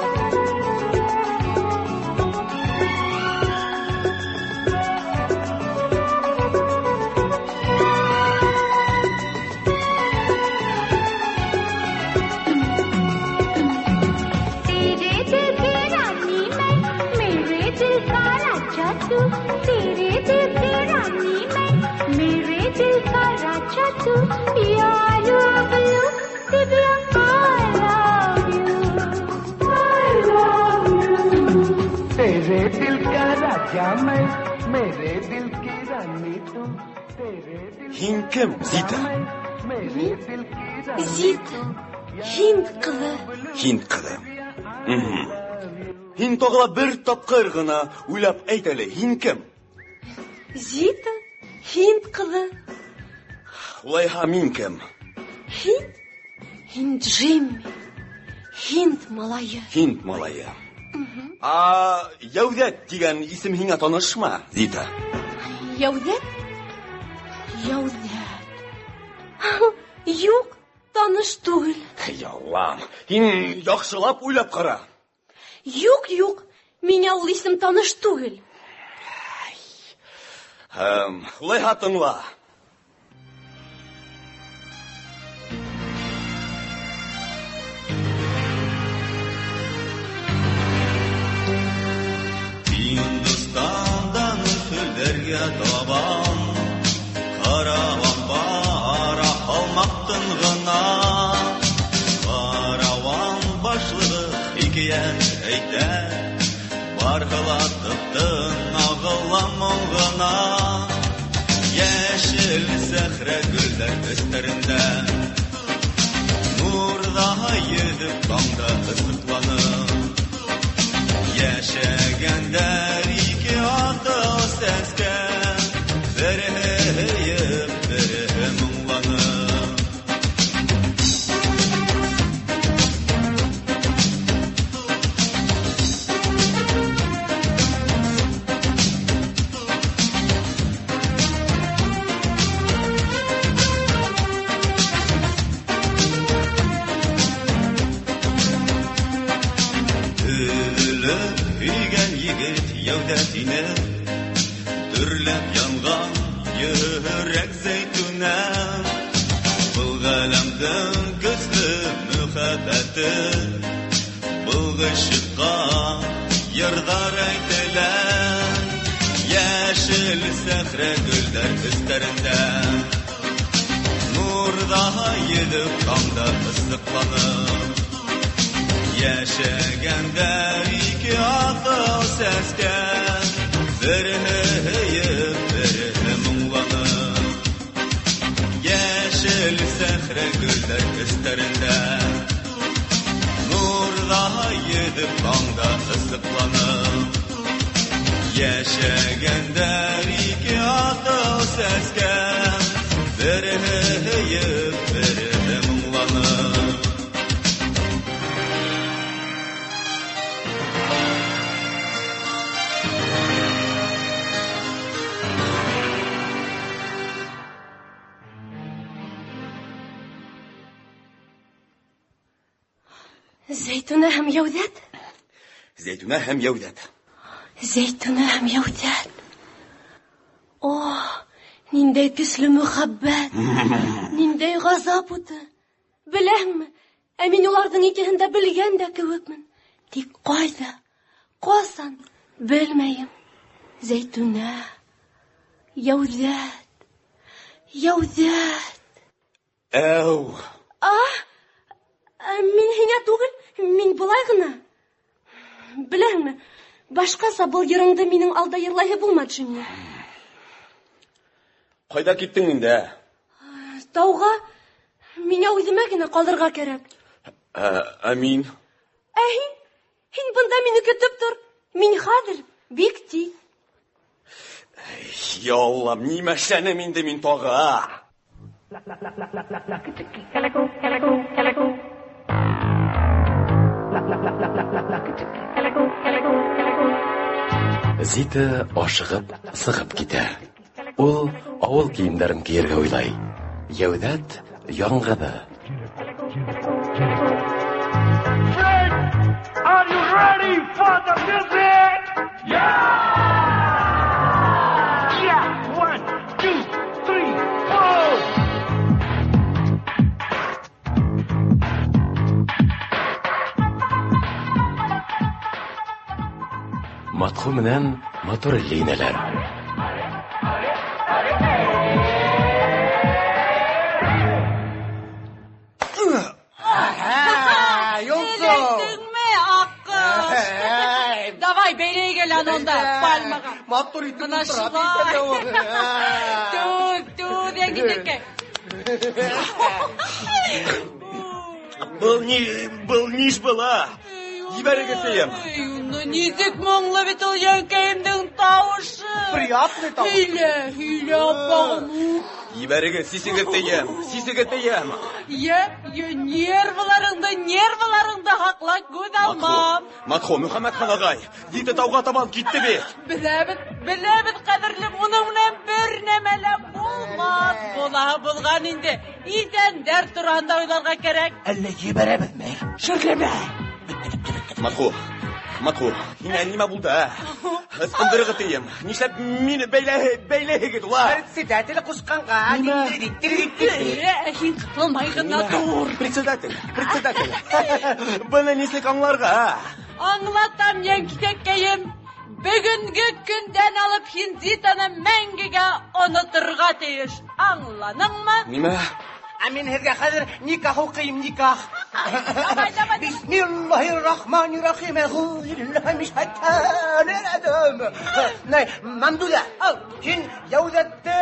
तेरे दिल की रानी मैं, मेरे दिल का राजा तू। तेरे दिल की रानी मैं, मेरे दिल का राजा तू। या love you, Divya, I love you. I love you. तेरे दिल का राजा मैं, मेरे दिल की रानी तू। तेरे दिल Һин кем, Зита? मेरे दिल की रानी Зита, һинд кызы. Һинд кызы. Мгм. Һин тагы ла бер тапкыр гына уйлап әйт әле, һин кем? Зита, һинд кызы. Улайһа мин кем? Һин? Һин Джимми. Һинд малае. Һинд малае. А Яүдәт дигән исем һиңә танышмы, Зита? Яүдәт? Яүдәт. Юк, таныш түгел. Эй, Аллам, һин яхшылап уйлап кара. Юк, юк, миңа ул исем таныш түгел. Улайһа тыңла. Һиндстандан чөлләргә табан караван бара алмактын гына. Караван башлыгы хикәят әйтә, баргылатып тын агыла моң гына. Яшел сәхрә гөлләр өстәрендә, нурда йөзеп таңда ысыкланып. Яшәгәндәр ике атыл сәскә, береһе һөеп, береһе моңланып. Өзелеп һөйгән егет Яүдәт ине, дөрләп янган йөрәк Зәйтүнә. Был ғаләмдең көслө мөхәббәте, был ғишыҡҡа йырҙар әйтелә. Йәшел сәхрә гөлдәр өҫтәрендә, нурҙа йөҙөп таңда ысыҡланып. Йәшәгәндәр ике аҫыл сәскә, береһе һөйөп, береһе моңланып. Йәшел сәхрә гөлдәр өҫтәрендә, нурҙа йөҙөп таңда ысыҡланып. Йәшәгәндәр ике аҫыл сәскә, Зәйтүнә һәм Яүдәт? Зәйтүнә һәм Яүдәт. Зәйтүнә һәм Яүдәт. О, ниндәй көчле мөхәббәт, ниндәй газап уты. Беләңме, ә мин уларның икеһен дә белгән дә кебекмен. Тик кайда, касан, белмәем. Зәйтүнә, Яүдәт, Яүдәт. Әү. А, мин һиңә түгел, мин болай гына. Беләңме, башкаса был йырыңды минең алда йырлайһы булмады шимне. Кайда киттең инде, ә? Тауга миңа үземә генә калырга кирәк. Ә, ә мин? Ә һин? Һин бында мине көтеп тор. Мин хәзер бик тиз. Я Аллам, нимә эшләнем инде мин тагы, а? Зита ашыгып сыгып китә. Ул авыл киемнәрен кияргә уйлай. Яүдәт яңгыды. Are you ready for the music? Yeah! Yeah! One, two, three, four! Матху менән матур инәләр. Эләктеңме, аккош? Давай, бәйләйек әле аны анда, пальмага. Матур итеп Менә утыра шулай. бит әле ул. Түз, түз, ягитеккә. Был ни, был ниш был, а? Ебәрегез тием. Ну, ничек моңлы бит ул янкәемнең тавышы. Приятный тавыш. Һөйлә, һөйлә, аппагым. Ух. Ебәрегез, сисегез тием, сисегез тием. Я, я, нервыларыңды, нервыларыңды һакла, күз алмам. Матху, Мөхәммәтхан агай, Зита тауга табан китте бит. Беләбез, беләбез, кадерлем, уның белән бер нәмә лә булмас. Булаһы булган инде. Исәндәр турында уйларга кирәк. Әллә җибәрәбезме? Шөрләмә. Матху, Матху, һиңә нимә булды, ә? Ысқындырыгыз тием. Нишләп мине бәйлә бәйләһегез улар? Председатель кушканга. Э, һин кысылмай гына тор. Председатель, председатель. Быны ничек аңларга, а? Аңлатам, янкитәккәем. Бүгенге көндән алып һин Зитаны мәңгегә онытырга тиеш. Аңланыңмы? Нимә? Ә мин һеҙгә хәҙер никах уҡыйым, никах. Давай, давай. Бисмиллахир-рахманир-рахим. Әғуҙу Мәмдүлә, һин Яүҙәтте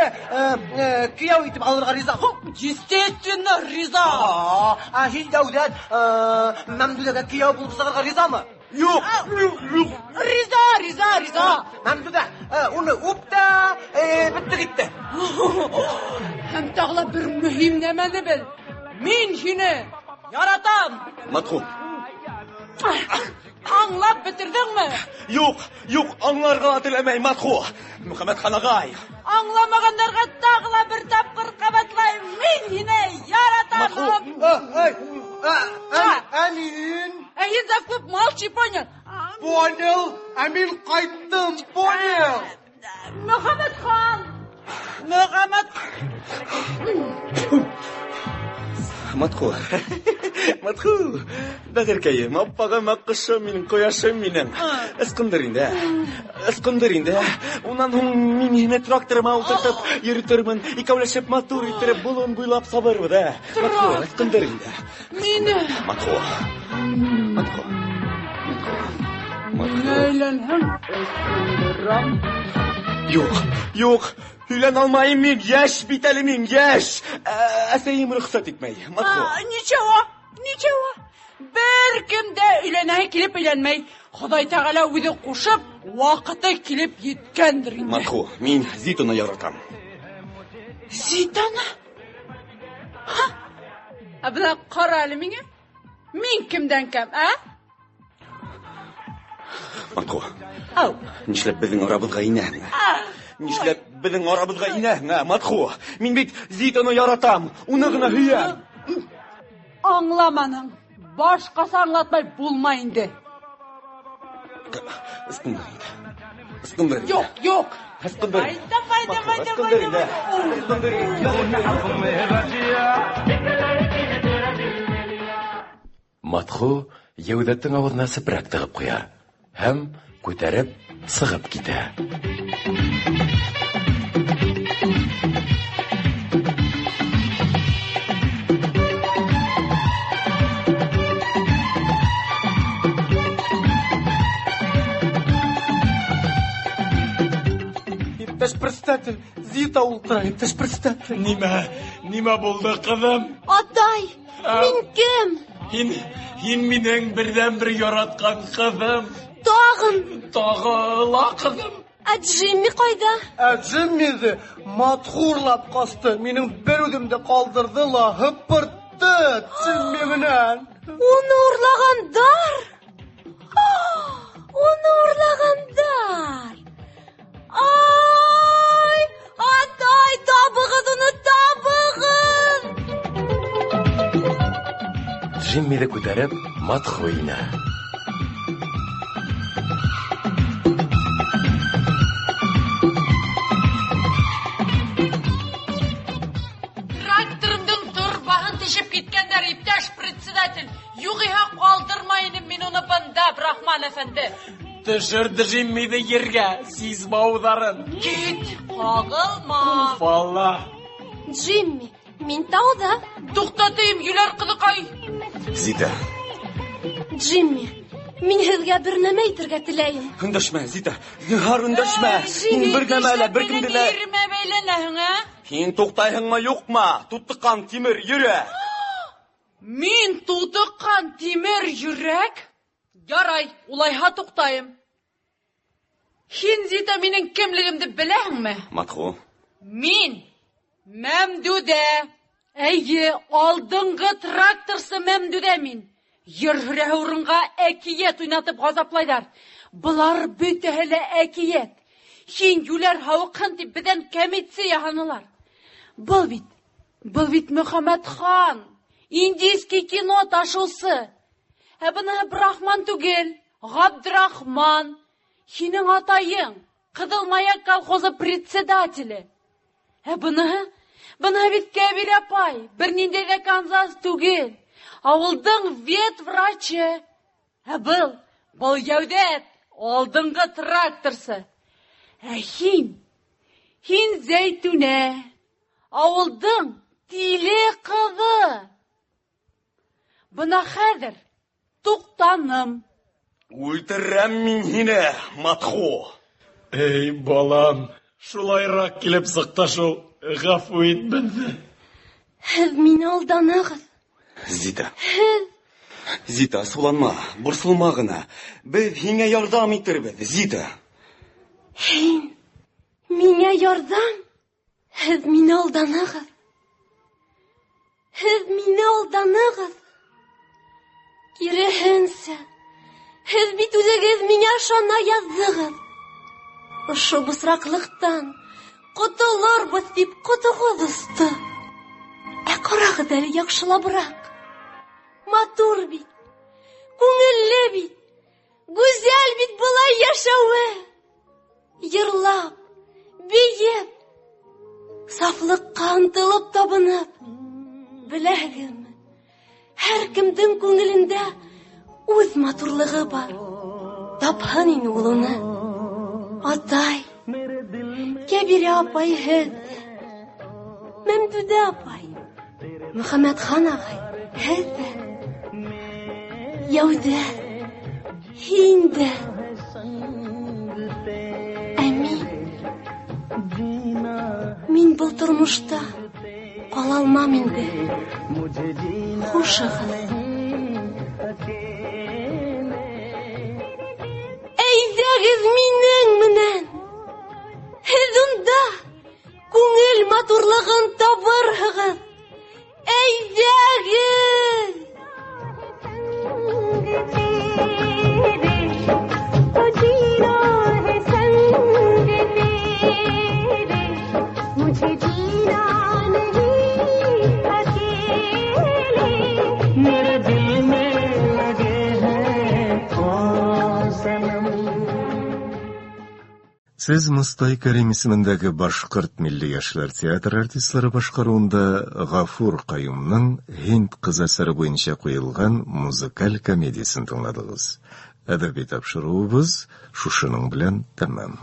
кейәү итеп алырға риза. Естественно, риза. А һин Яүҙәт Мәмдүләгә кейәү булып сығырға ризамы? Юк, юк, юк. Риза, риза, риза. Мәмдүлә, уны үп тә, бөттө китте. Һәм тағы ла бер мөһим нәмәне бел. Мин һине яратам. Матху, Аңлап бетердеңме? юк, юк, аңларга ла теләмәй, Матху. Мөхәммәтхан агай. Аңламағандарға тағы ла бер тапҡыр ҡабатлайым. Мин һине яратам. Әмин. Ә һин завклуб молчи, понял? Понял, ә мин ҡайттым, понял. Мөхәммәтхан. Мөхәммәт Матху. Матху. Бәгырькәем, аппагым, аккошым минем, кояшым минем. Ысқындыр инде. Ысқындыр инде. Уннан һуң мин һине тракторыма утыртып йөртермен. Икәүләшеп матур иттереп болын буйлап сабырбыз, ә. Матху, ысқындыр инде. мине Матху. Матху. Матху. Әйләнһәм, ысҡындырам. Юк, юк. Өйлән алмайым мин, яшь бит әле мин, яшь. Әсәем рөхсәт итмәй. Матху. А, Ничего, ничего. Бер кем дә өйләнәһе килеп өйләнмәй. Ходай Тәгалә үзе кушып, вакыты килеп еткәндер инде. Матху, мин Зитаны яратам. Зитаны? Ха! Ә менә кара әле миңа. Мин кемдән кем, ә? Матху, Ау. нишләп безнең арабызга инәһең? Нишләп безнең арабызга инәһең, ә, Матху? Мин бит Зитаны яратам, уны гына һөям. Аңламаның. Башкача аңлатмай булмай инде. Ычкындыр инде. Ычкындыр инде. Юк, юк. Ычкындыр. Давай, давай, давай, давай, давай. Ычкындыр Матху Яүдәттең авызына сепрәк тыгып куя һәм күтәреп сыгып китә. Иптәш председатель, Зита ултыра, иптәш председатель. Нимә, нимә булды, кызым? Атай, мин кем? Һин, һин минең бердән-бер яраткан кызым. Тагын. Тагы ла, кызым. Ә Джимми кайда? Ә Джиммиде матхурлап касты. Минең бер үземдә калдырды ла, һыпыртты Джимми белән. Уны урлагандар. Уны урлагандар. Ай! Атай, табыгыз уны, табыгыз! Джиммиде күтәреп, Матху инә. Тракторымның торбаһын тишеп киткәннәр, иптәш председатель. Югыйһә калдырмай инем мин уны бында, Брахман әфәнде. Төшерде Джиммиде ергә, сиз бауларын. Кит, кагылма. Валла. Джимми, мин тауда. Туктатыйм, юләр кызыкай. Зита. Джимми, мин һеҙгә бер нәмә әйтергә теләйем. Өндәшмә, Зита. Зинһар өндәшмә. Һин бер нәмә лә, бер кемде лә. Иремә бәйләнәһең, ә? Һин туктайһыңмы, юкмы? Тутыккан тимер йөрәк. Мин тутыккан тимер йөрәк? Ярай, улайһа туктайым. Һин, Зита, минең кемлегемде беләһеңме? Матху. Мин Мәмдүдә. Әйе, алдынгы тракторсы Мәмдүдә мин. Ер һөрәһе урынга әкият уйнатып газаплайлар. Болар бөтәһе лә әкият. Һин юләр һауыҡһын дип беҙҙән кәмитсе яһанылар. Был бит, был бит Мөхәммәт хан, индийский кино ташыусы. Ә быныһы Брахман түгел, Габдрахман. Һинең атайың, Ҡыҙыл Маяк колхозы председателе. Ә быныһы, быныһы бит Кәбир апай, бер ниндәй ҙә Канзас түгел. Ауылдың ветврачы. Ә был, был Йәүҙәт, алдынғы тракторсы. Ә һин, һин Зәйтүнә, ауылдың тиле ҡыҙы. Бына хәҙер туҡтаным. Үлтерәм мин һине, Матху. Эй, балам, шулайрак килеп сыкты шул. Гафу ит безне. Һеҙ мине алданығыҙ. Зита. Һеҙ Зита, асыуланма, борсолма ғына. Беҙ һиңә ярҙам итербеҙ, Зита. Һин миңә ярҙам? Һеҙ мине алданығыҙ. Һеҙ мине алданығыҙ. Киреһенсә, һеҙ бит үҙегеҙ миңә ышана яҙҙығыҙ. Ошо бысраҡлыҡтан ҡотолорбоҙ тип ҡотоғоҙ осто. Ә ҡарағыҙ әле яҡшылабыраҡ. Матур бит, күңелле бит, гүзәл бит былай йәшәүе. Йырлап, бейеп, сафлыҡҡа ынтылып табынып, беләһегеҙме, һәр кемдең күңелендә үҙ матурлығы бар. Тапһын ине ул уны. Атай, Кәбирә апай һеҙ ҙә, Мәмдүдә апай, Мөхәммәтхан ағай һеҙ ҙә, Йәүҙә, һин дә. Ә мин, мин был тормошта ҡала алмам инде. Хушығыҙ. Әйҙәгеҙ минең менән. Һеҙ унда күңел матурлығын табырһығыҙ. Әйҙәгеҙ! मुझे जीना नहीं अकेले। मेरे दिल में Сез Мостай Кәрим исемендәге Башкорт милли яшьләр театры артистлары башкаруында Гафур Каюмның Һинд кызы әсәре буенча куелган музыкаль комедиясен тыңладыгыз. Әдәби тапшыруыбыз шушының белән тәмам.